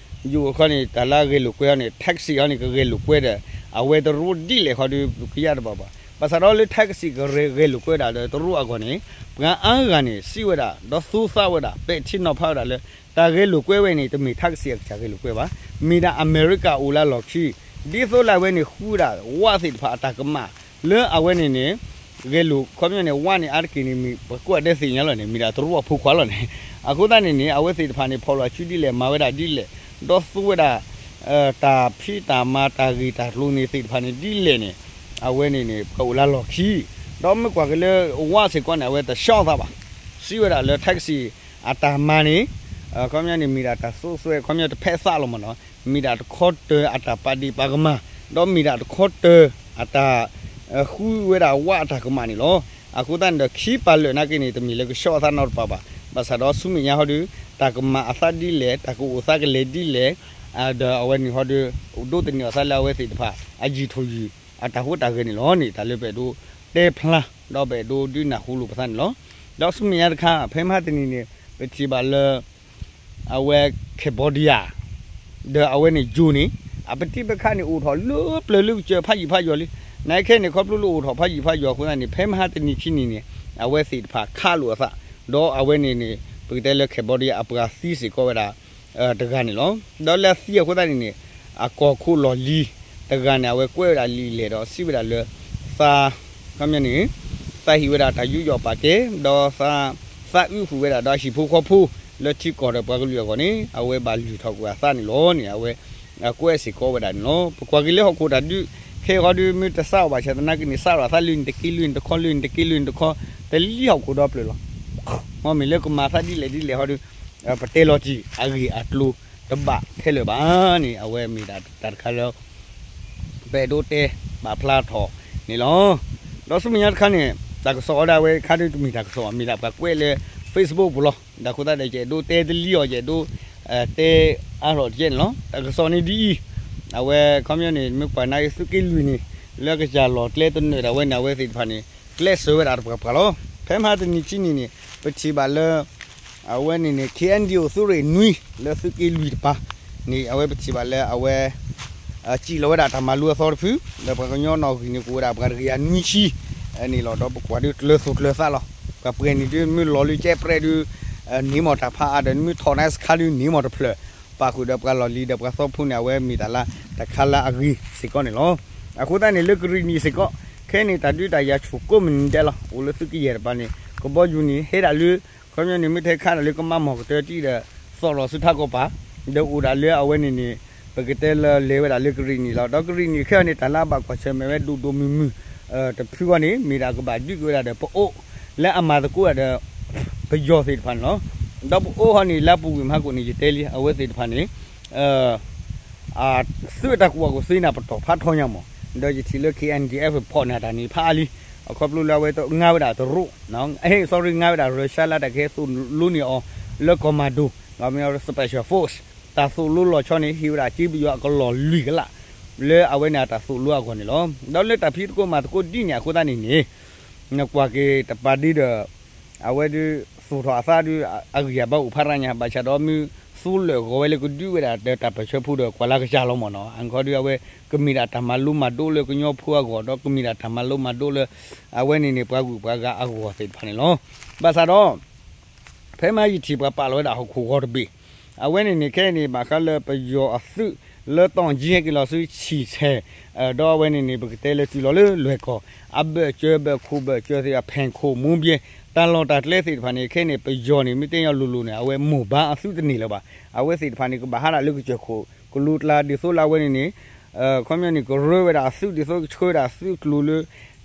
ယိၣ်အခီန့ၣ် တၢ်လၢအဂဲၤလိာ်ကွဲအီၤန့ၣ် taxi အီၤန့ၣ် ကဂဲၤလိာ်ကွဲဒီး အဝဲတရူးဒ်လဲၣ်ခီဒီး ပကယါတဘၣ်ဘၣ်. ဘၣ်ဆၣ်ဒီးလၢထးကစံးကဂဲၤလိာ်ကွဲဝဲဒၣ်ဒီးတရူးအဂီၢ်န့ၣ် ပှၤအါဂၤန့ၣ် စံးဝဲဒၣ် ဒီးသူသးဝဲဒၣ် ပဲာ်ထံနီၤဖးဝဲဒၣ်လၢ တၢ်ဂဲၤလိာ်ကွဲဝဲန့ၣ် တမ့ၢ်ထးကစံးအကစၢ်ဂဲၤလိာ်ကွဲဘၣ်. မ့ၢ်ဒၣ်အမဲရကၤအိၣ်လၢလီၢ်ခံ ဒ်သိးလၢအဝဲန့ၣ်ဃုဒၣ်ဝၣ်သ့ၣ်တဖၣ်အတၢ်ကမၣ် လၢအဝဲန့ၣ်န့ၣ် ဂဲၤလိာ်ခီပညီန့ၣ် ဝၣ်န့ၣ်အါတက့ၢ်န့ၣ် မ့ၢ်ပှၤကိးဂၤဒဲးသ့ၣ်ညါလီၤန့ၣ် မ့ၢ်ဒၣ်တရူးအဖိခွါလီၤန့ၣ်. အဃိသတးန့ၣ်န့ၣ် အဝဲသ့ၣ်တဖၣ်န့ၣ် ဖီၣ်လိာ်စုဒ်လဲၣ် မၤဝဲဒၣ်ဒ်လဲၣ် ဒီးသူဝဲဒၣ် တၢ်ဖံးတၢ်မၤတၢ်ဂ့ၢ်တၢ်ကျိၤန့ၣ်သ့ၣ်တဖၣ်န့ၣ်ဒ်လဲၣ်န့ၣ် အဝဲန့ၣ်န့ၣ် ပှၤအိၣ်လၢလီၢ်ခံ ဒီးမ့ၢ်ကွၢ်က့ၤလၢဝၣ်စ့ၢ်ကီးန့ၣ် အဝဲတဆှီအသးဘၣ်. စံးဝဲဒၣ်လၢထးကစံးအတၢ်မၤန့ၣ် ခီပညီန့ၣ် မ့ၢ်ဒၣ်တၢ်သူသွဲ ခီပညီတဖဲးသးလီၤမ့ၢ်နီၤ မ့ၢ်ဒၣ်တခီတၢၤအတၢ်ပာ်ဒ့ၣ်ပာ်ကမၣ် ဒီးမ့ၢ်ဒၣ်တခီတၢၤအတၢ် ဃုဝဲဒၣ်ဝၣ်အတၢ်ကမၣ်န့ၣ်လီၤ. အဃိသတးန့ၣ်ဒီး ခံပာ်လၢာ်နာ်က့န့ၣ် တမ့ၢ်လၢကဆှီအသးနီတပၤဘၣ်. ဘၣ်ဆၣ်ဒီးဆူမဲာ်ညါဟီဒီး တၢ်ကမၤအသးဒ်လဲၣ် တၢ်ကအိၣ်သးကလဲၤဒ်လဲၣ် ဒီးအဝဲန့ၣ်ဟီဒီး ဒိးသန့ၤအသးလၢအဝဲသ့ၣ်တဖၣ် အယံာ်ထူၣ်ယံာ် အတၢ်ဟူးတၢ်ဂဲၤန့ၣ်လီၤန့ၣ် တၢ်လၢပအဲၣ်ဒိးတဲဖျါ ဒီးပအဲၣ်ဒိးဒုးနၢ်ဟူလိာ်ပသးန့ၣ်လီၤ. ဒီးဆူမဲာ်ညါတခါ ဖဲမဟါတနံၤန့ၣ် ပထံၣ်ဘၣ်လၢ အဝဲ Cambodia ဒီးအဝဲန့ၣ်ယိၤန့ၣ် အပထံပခါန့ၣ်အိၣ်ထီၣ်လၢပျၢၤလၢကစၢၢ်ဖးယံာ်ဖးယီၤလံ. နာ်က့ခဲအံၤန့ၣ် ခီဖျိလၢအိၣ်ထီၣ်ဖးယံာ်ဖးယီၤအဃိသတးန့ၣ် ဖဲမဟါတနံၤခံနံၤန့ၣ် အဝဲသ့ၣ်တဖၣ်ခးလိာ်အသး ဒီးအဝဲန့ၣ်န့ၣ် ပကတဲလၢ Cambodia အပှၤသံစ့ၢ်ကီးဝဲဒၣ် တဂၤန့ၣ်လီၤ. ဒီးလၢအသံအဃိသတးန့ၣ်န့ၣ် အကီၢ်ခိၣ်လီၢ်လံၤတဂၤန့ၣ် အဝဲကွဲးဝဲဒၣ်လံာ်လဲၢ်ဒီးစံးဝဲဒၣ်လၢ သး ခီပညီန့ၣ် သးဟ့ၣ်ဝဲဒၣ်တၢ်ယူးယီၣ်ပာ်ကဲ ဒီးသး သးအုးဃုာ်ဝဲဒၣ်ဒီးအဟံၣ်ဖိဃီဖိ လၢထံကီၢ်ဒီးပှၤကလုာ်အဂီၢ်န့ၣ် အဝဲဘၣ်လုၢ်ထီၣ်ကွံာ်အသးန့ၣ်လီၤန့ၣ် အဝဲ ကွဲးစ့ၢ်ကီးဝဲဒၣ်န့ၣ်လီၤ. ပကွၢ်က့ၤလၢဟီၣ်ခိၣ်တၢ်ဒုး ခဲအံၤဃီဒုး မ့ၢ်တစးအီၤဘၣ်ဆၣ်သနာ်က့န့ၣ် စးထီၣ်အသးလၢန့ၣ်တက့ၢ်လၢန့ၣ်တခီ လၢန့ၣ်တက့ၢ်လၢန့ၣ်တခီ တလံဟီၣ်ခိၣ်ဒီဖျၢၣ်လီၤ. မ်မ့ၢ်လၢကမၤအသးဒ်လဲၣ်ဒ်လဲၣ်ဃီဒုး ပတဲလီၤတံၢ်အဂ့ၢ်အကျိၤတဘၣ်ခဲလၢာ်ဘၣ်န့ၣ် အဝဲမ့ၢ်ဒၣ်တၢ်တခါလၢ ပအဲၣ်ဒိးတဲပာ်ဖျါထီၣ်န့ၣ်လီၤ. ဒီးဆူမဲာ်ညါတခါန့ၣ် တၢ်ကစီၣ်အီၤဒၣ်ဝဲခါဒုးတမ့ၢ်တၢ်ကစီၣ် မ့ၢ်ဒၣ်ပှၤကွဲးလၢ Facebook ပူၤလီၤ. ဒီးအဃိသတးဒီး ယအဲၣ်ဒိးတဲတလံအီၤ ယအဲၣ်ဒိး တဲအါထီၣ်တကဲန့ၣ်လီၤ. တၢ်ကစီၣ်န့ၣ်ဒ်အံၤ အဝဲခီပညီန့ၣ် မ့ၢ်ကွၢ်နာ်က့သုးက့လွံၢ်န့ၣ် လၢကစၢ်လီၢ်ကျဲတနၢၤဒၣ်ဝဲန့ၣ် အဝဲသ့ၣ်တဖၣ်န့ၣ် ကျဲးစၢးဝဲဒၣ်တပှၤပှၤလီၤ. ဖဲမဟါတနံၤခံနံၤန့ၣ် ပထံၣ်ဘၣ်လၢ အဝဲန့ၣ်န့ၣ် KNDO သုးရ့ၣ်နွံ လၢသုးက့လွံၢ်တပၤန့ၣ် အဝဲပထံၣ်ဘၣ်လၢအဝဲ စံၣ်လီၤဝဲဒၣ်တၢ်မၤလိအသီတဖု ဒီးပှၤကညီနီၣ်ဂံၢ်န့ၣ် ကအိၣ်ဝဲဒၣ်ပှၤတကယၤနွံဆံန့ၣ်လီၤ. ဒီးပကွၢ်ဒုးကျၢၤသူၣ်ကျၢၤသးလီၤ. ပှၤပှဲၤန့ၣ်ဒုး မ့ၢ်လီၤလၢကဲပြဲးဒုး န့ၢ်မီၢ်တၢ်ဖးအါဒီး နမ့ၢ်ထီၣ်နါစခါဒုး န့ၢ်မီၢ်တဖျၢၣ် ပာ်ဃုာ်ဒီးပှၤလီၢ်လံၤဒီး ပှၤသီဖိန့ၣ် အဝဲမ့ၢ်တၢ်လၢ တခါလၢအဂ့ၤစ့ၢ်ကီးန့ၣ်လီၤ. အဃိသတးန့ၣ် လၢကရံၣ်နံၣ်စ့ၢ်ကီး ခဲအံၤန့ၣ် တၢ်ဒုးတၢ်ယၤဆူၣ်ကိးမုၢ်နံၤဒဲးလီၤ. အိၣ်လၢသုးကယဲၢ်တပၤန့ၣ် ကဘီယူၤန့ၣ် ဟဲဒၣ်လၢ ခီပညီန့ၣ် မ့ၢ်ထဲခါဒၣ်လၢကမၤမီၢ်ကတၢၢ်တံၢ်ဒီး သီၣ်လီၤဆူထးကီၢ်ပၤ ဒီးအိၣ်ဒၣ်လၢအဝဲန့ၣ်န့ၣ် ပကတဲလၢလဲၤဝဲဒၣ်လၢကရံၣ်နံၣ်လီၤ. ဒီးကရံၣ်နံၣ်ခဲအံၤန့ၣ် တၢ်လၢအဘၣ်ကွၢ်ဆၢၣ်မဲာ်ဝဲဒိၣ်ဒိၣ်မုၢ်မုၢ် တဖုဃီန့ၣ် မ့ၢ်ဒၣ်ကဘၣ်ဒုးက့ၤဝဲဒၣ်ဒီးပအိၣ် လၢအမၤသကိးဒၣ်ဒီး ပယီၤသ့ၣ်တဖၣ်န့ၣ်လီၤ. ဒီးပအိၣ်ဃီန့ၣ် လၢအပူၤကွံာ်မဟါကိၣ်န့ၣ် ယတဲလံ အဝဲသ့ၣ်တဖၣ်န့ၣ် သုးအတၢ်ကူၣ်ဘၣ်ကူၣ်သ့န့ၣ် ပတီၢ်ဖးထီညါမး, ဒီးယထံၣ်လၢ K N D F ဖီၣ်န့ၢ်တၢ်န့ၣ်ဖးအါလံ, အခီဖျိလၢအဝဲငါဝဲဒၣ်တရူး, အဲ sorry ငါဝဲဒၣ်ရၢၡါလၢတၢ်ကဟဲသိၣ်လိန့ၢ်အီၤ လၢ commando, special force, တၢ်သိၣ်လိလီၤဆီန့ၣ် ဟ့ၣ်ဝဲဒၣ်က့ပယီၤအကလီၢ်လွံၢ်ကလး လၢအဝဲန့ၣ်အတၢ်သိၣ်လိအဂီၢ်န့ၣ်လီၤ. ဒီးလၢတၢ်ဖံးသကိးမၤသကိးဒ်န့ၣ်အဃိသတးန့ၣ်န့ၣ် နကွၢ်က့ၤတပၤဒ့ဒီး အဝဲဒုး သူၣ်ထီၣ်အသးဒုး အဂံၢ်အဘါအိၣ်ဖးရါညါ ဘၣ်ဆၣ်ဒီးမ့ၢ်သူလၢာ်ဂီၤဝဲလၢကဒုးဝဲဒၣ်ဒီးတၢ်ပၢၢ်ဆၢဖိဒီး ကွၢ်လၢကစၢ်လီၤမ့ၢ်နီၤ, အဂီၢ်ဒုးအဝဲ ကမ့ၢ်ဒၣ်တၢ်မၤလိမၤဒိးလၢကညီဖိအဂီၢ် ဒီးကမ့ၢ်ဒၣ်တၢ်မၤလိမၤဒိးလၢ အဝဲန့ၣ်န့ၣ် ပှၤဂုၤပှၤဂၤအဂီၢ်သ့ၣ်တဖၣ်န့ၣ်လီၤ. ဘၣ်ဆၣ်ဒီး ဖဲမဟါယထံၣ်ပှၤပာ်လီၤဝဲဒၣ်ဟီၣ်ခိၣ်ဂီၤတဘ့ၣ်, အဝဲန့ၣ်န့ၣ် ခဲအံၤန့ၣ် ဘၣ်ဃးလၢပယီၤအသုး လၢတီၣ်ကၠံဟဲက့ၤလီၤဆူဆံၣ်ဆဲၣ်, ဒီးအဝဲန့ၣ်န့ၣ် ပကတဲလၢတုၤလီၤလၢလွဲၢ်ကီၢ် အဘၢၣ်စၢၤဘၢၣ်ခိၣ်ဘၢၣ်စၢၤသ့ၣ်တဖၣ် ဖဲၣ်ခိၣ်မူဘျဲ တၢ်လီၢ်တၢ်ကျဲသ့ၣ်တဖၣ်န့ၣ် ခဲအံၤန့ၣ် ပယီၤန့ၣ် မ့ၢ်တဲညီလိၤလိၤန့ၣ် အဝဲမိၢ်ဘါအသုးတန့ၢ်လၢၤဘၣ်. အဝဲသ့ၣ်တဖၣ်န့ၣ် ကဘၣ်ဟးဒၣ်လၢကစၢၢ်ခိၣ်ကလိကျါ ဒ်သိးလၢအဝဲန့ၣ်န့ၣ် ခီပညီန့ၣ် ကရၢဝဲဒၣ်အသုး ဒ်သိးကဆှၢဝဲဒၣ်အသုးကျိၤလၢ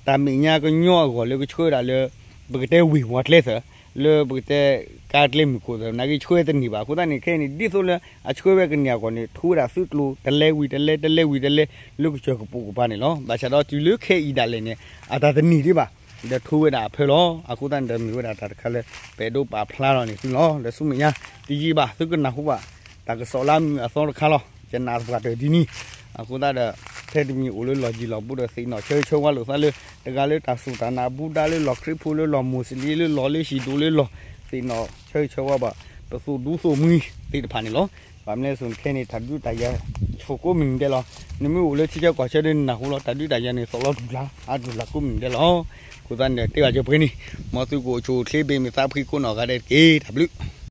တၢ်မဲာ်ညါကညီအဂီၢ်လၢကဆှၢဝဲဒၣ်လၢ ပကတဲဝ့ၢ်ဝီကျဲသၢၣ် လၢပကတဲကါကျဲမုၢ်ခိၣ်သၢၣ် နာ်က့ဆှၢတန့ၢ်ဘၣ်. အဃိသတးန့ၣ် ခဲအံၤန့ၣ် ဒ်သိးလၢအဆှၢဝဲကန့ၢ်အဂီၢ်န့ၣ် ထူဝဲဒၣ်သုးကျိၤ တလဲဝံၤတလဲ တလဲဝံၤတလဲ လၢကစၢၢ်ကပိာ်ကပၤန့ၣ်လီၤ. ဘၣ်ဆၣ်ဒီးတုၤလၢခဲအံၤဒၣ်လဲာ်န့ၣ် အတၢ်တန့ၢ်ဒံးဘၣ် ဒီးထူဝဲဒၣ်အဖၢလီၤ. အဃိသတးန့ၣ်ဒီးမ့ၢ်ဝဲဒၣ်တၢ်တခါလၢ ပအဲၣ်ဒိးပာ်ဖျါထီၣ်န့ၣ်သုလီၤ. ဒီးဆူမဲာ်ညါ တယံာ်ဘၣ် သုကနၢ်ဟူဘၣ် တၢ်ကစီၣ်လၢအမုာ်အသီတခါလီၤ. ယနာ်သပှၢ်တၢၢ်ဒ်န့ၣ် အဃိသတးဒီး ထဲတမံၤအိၣ်လၢလီၢ်ယံၤလီၢ်ဘူးဒီးသ့ၣ်နီၣ်ဆၢဂ့ၤဆၢဝါလိာ်သးလၢ တဂၤလၢတၢ်စူၢ်တၢ်နာ် ဘူးဒါလၢလီၢ်ခရံာ်ဖိလၢလီၢ်မိၢ်စလံလၢလီၢ်လၢဟံၣ်ဒိၣ်လၢလီၢ် သ့ၣ်နီၣ်ဆၢဂ့ၤဆၢဝါဘၣ် ပသိၣ်ဒူသိၣ်မှံသ့ၣ်တဖၣ်န့ၣ်လီၤ. ဘၣ်မနုၤလဲၣ်စိၤနခဲန့ၣ် တၢ်ဒုးတၢ်ယၤ ဆိကိးမုၢ်နံၤဒဲးလီၤ. နမ့ၢ်အိၣ်လၢထံဆၢကီၢ်ဆၢဒီးနနၢ်ဟူလီၤ တၢ်ဒုးတၢ်ယၤန့ၣ် သီၣ်လီၤတူၢ်လၢ် အါတူၢ်လၢ်ကိးမုၢ်နံၤဒဲးလီၤ. အဃိသတးန့ၣ်ဒီး တဲဘၣ်ကၢပှဲၤန့ၣ် မ်သုကအိၣ်ဆူၣ်အိၣ်ချ့ ဘၣ်မုာ်သးဖှံကိးနီၢ်ဂၤဒဲးတက့ၢ်. တၢ်ဘျုး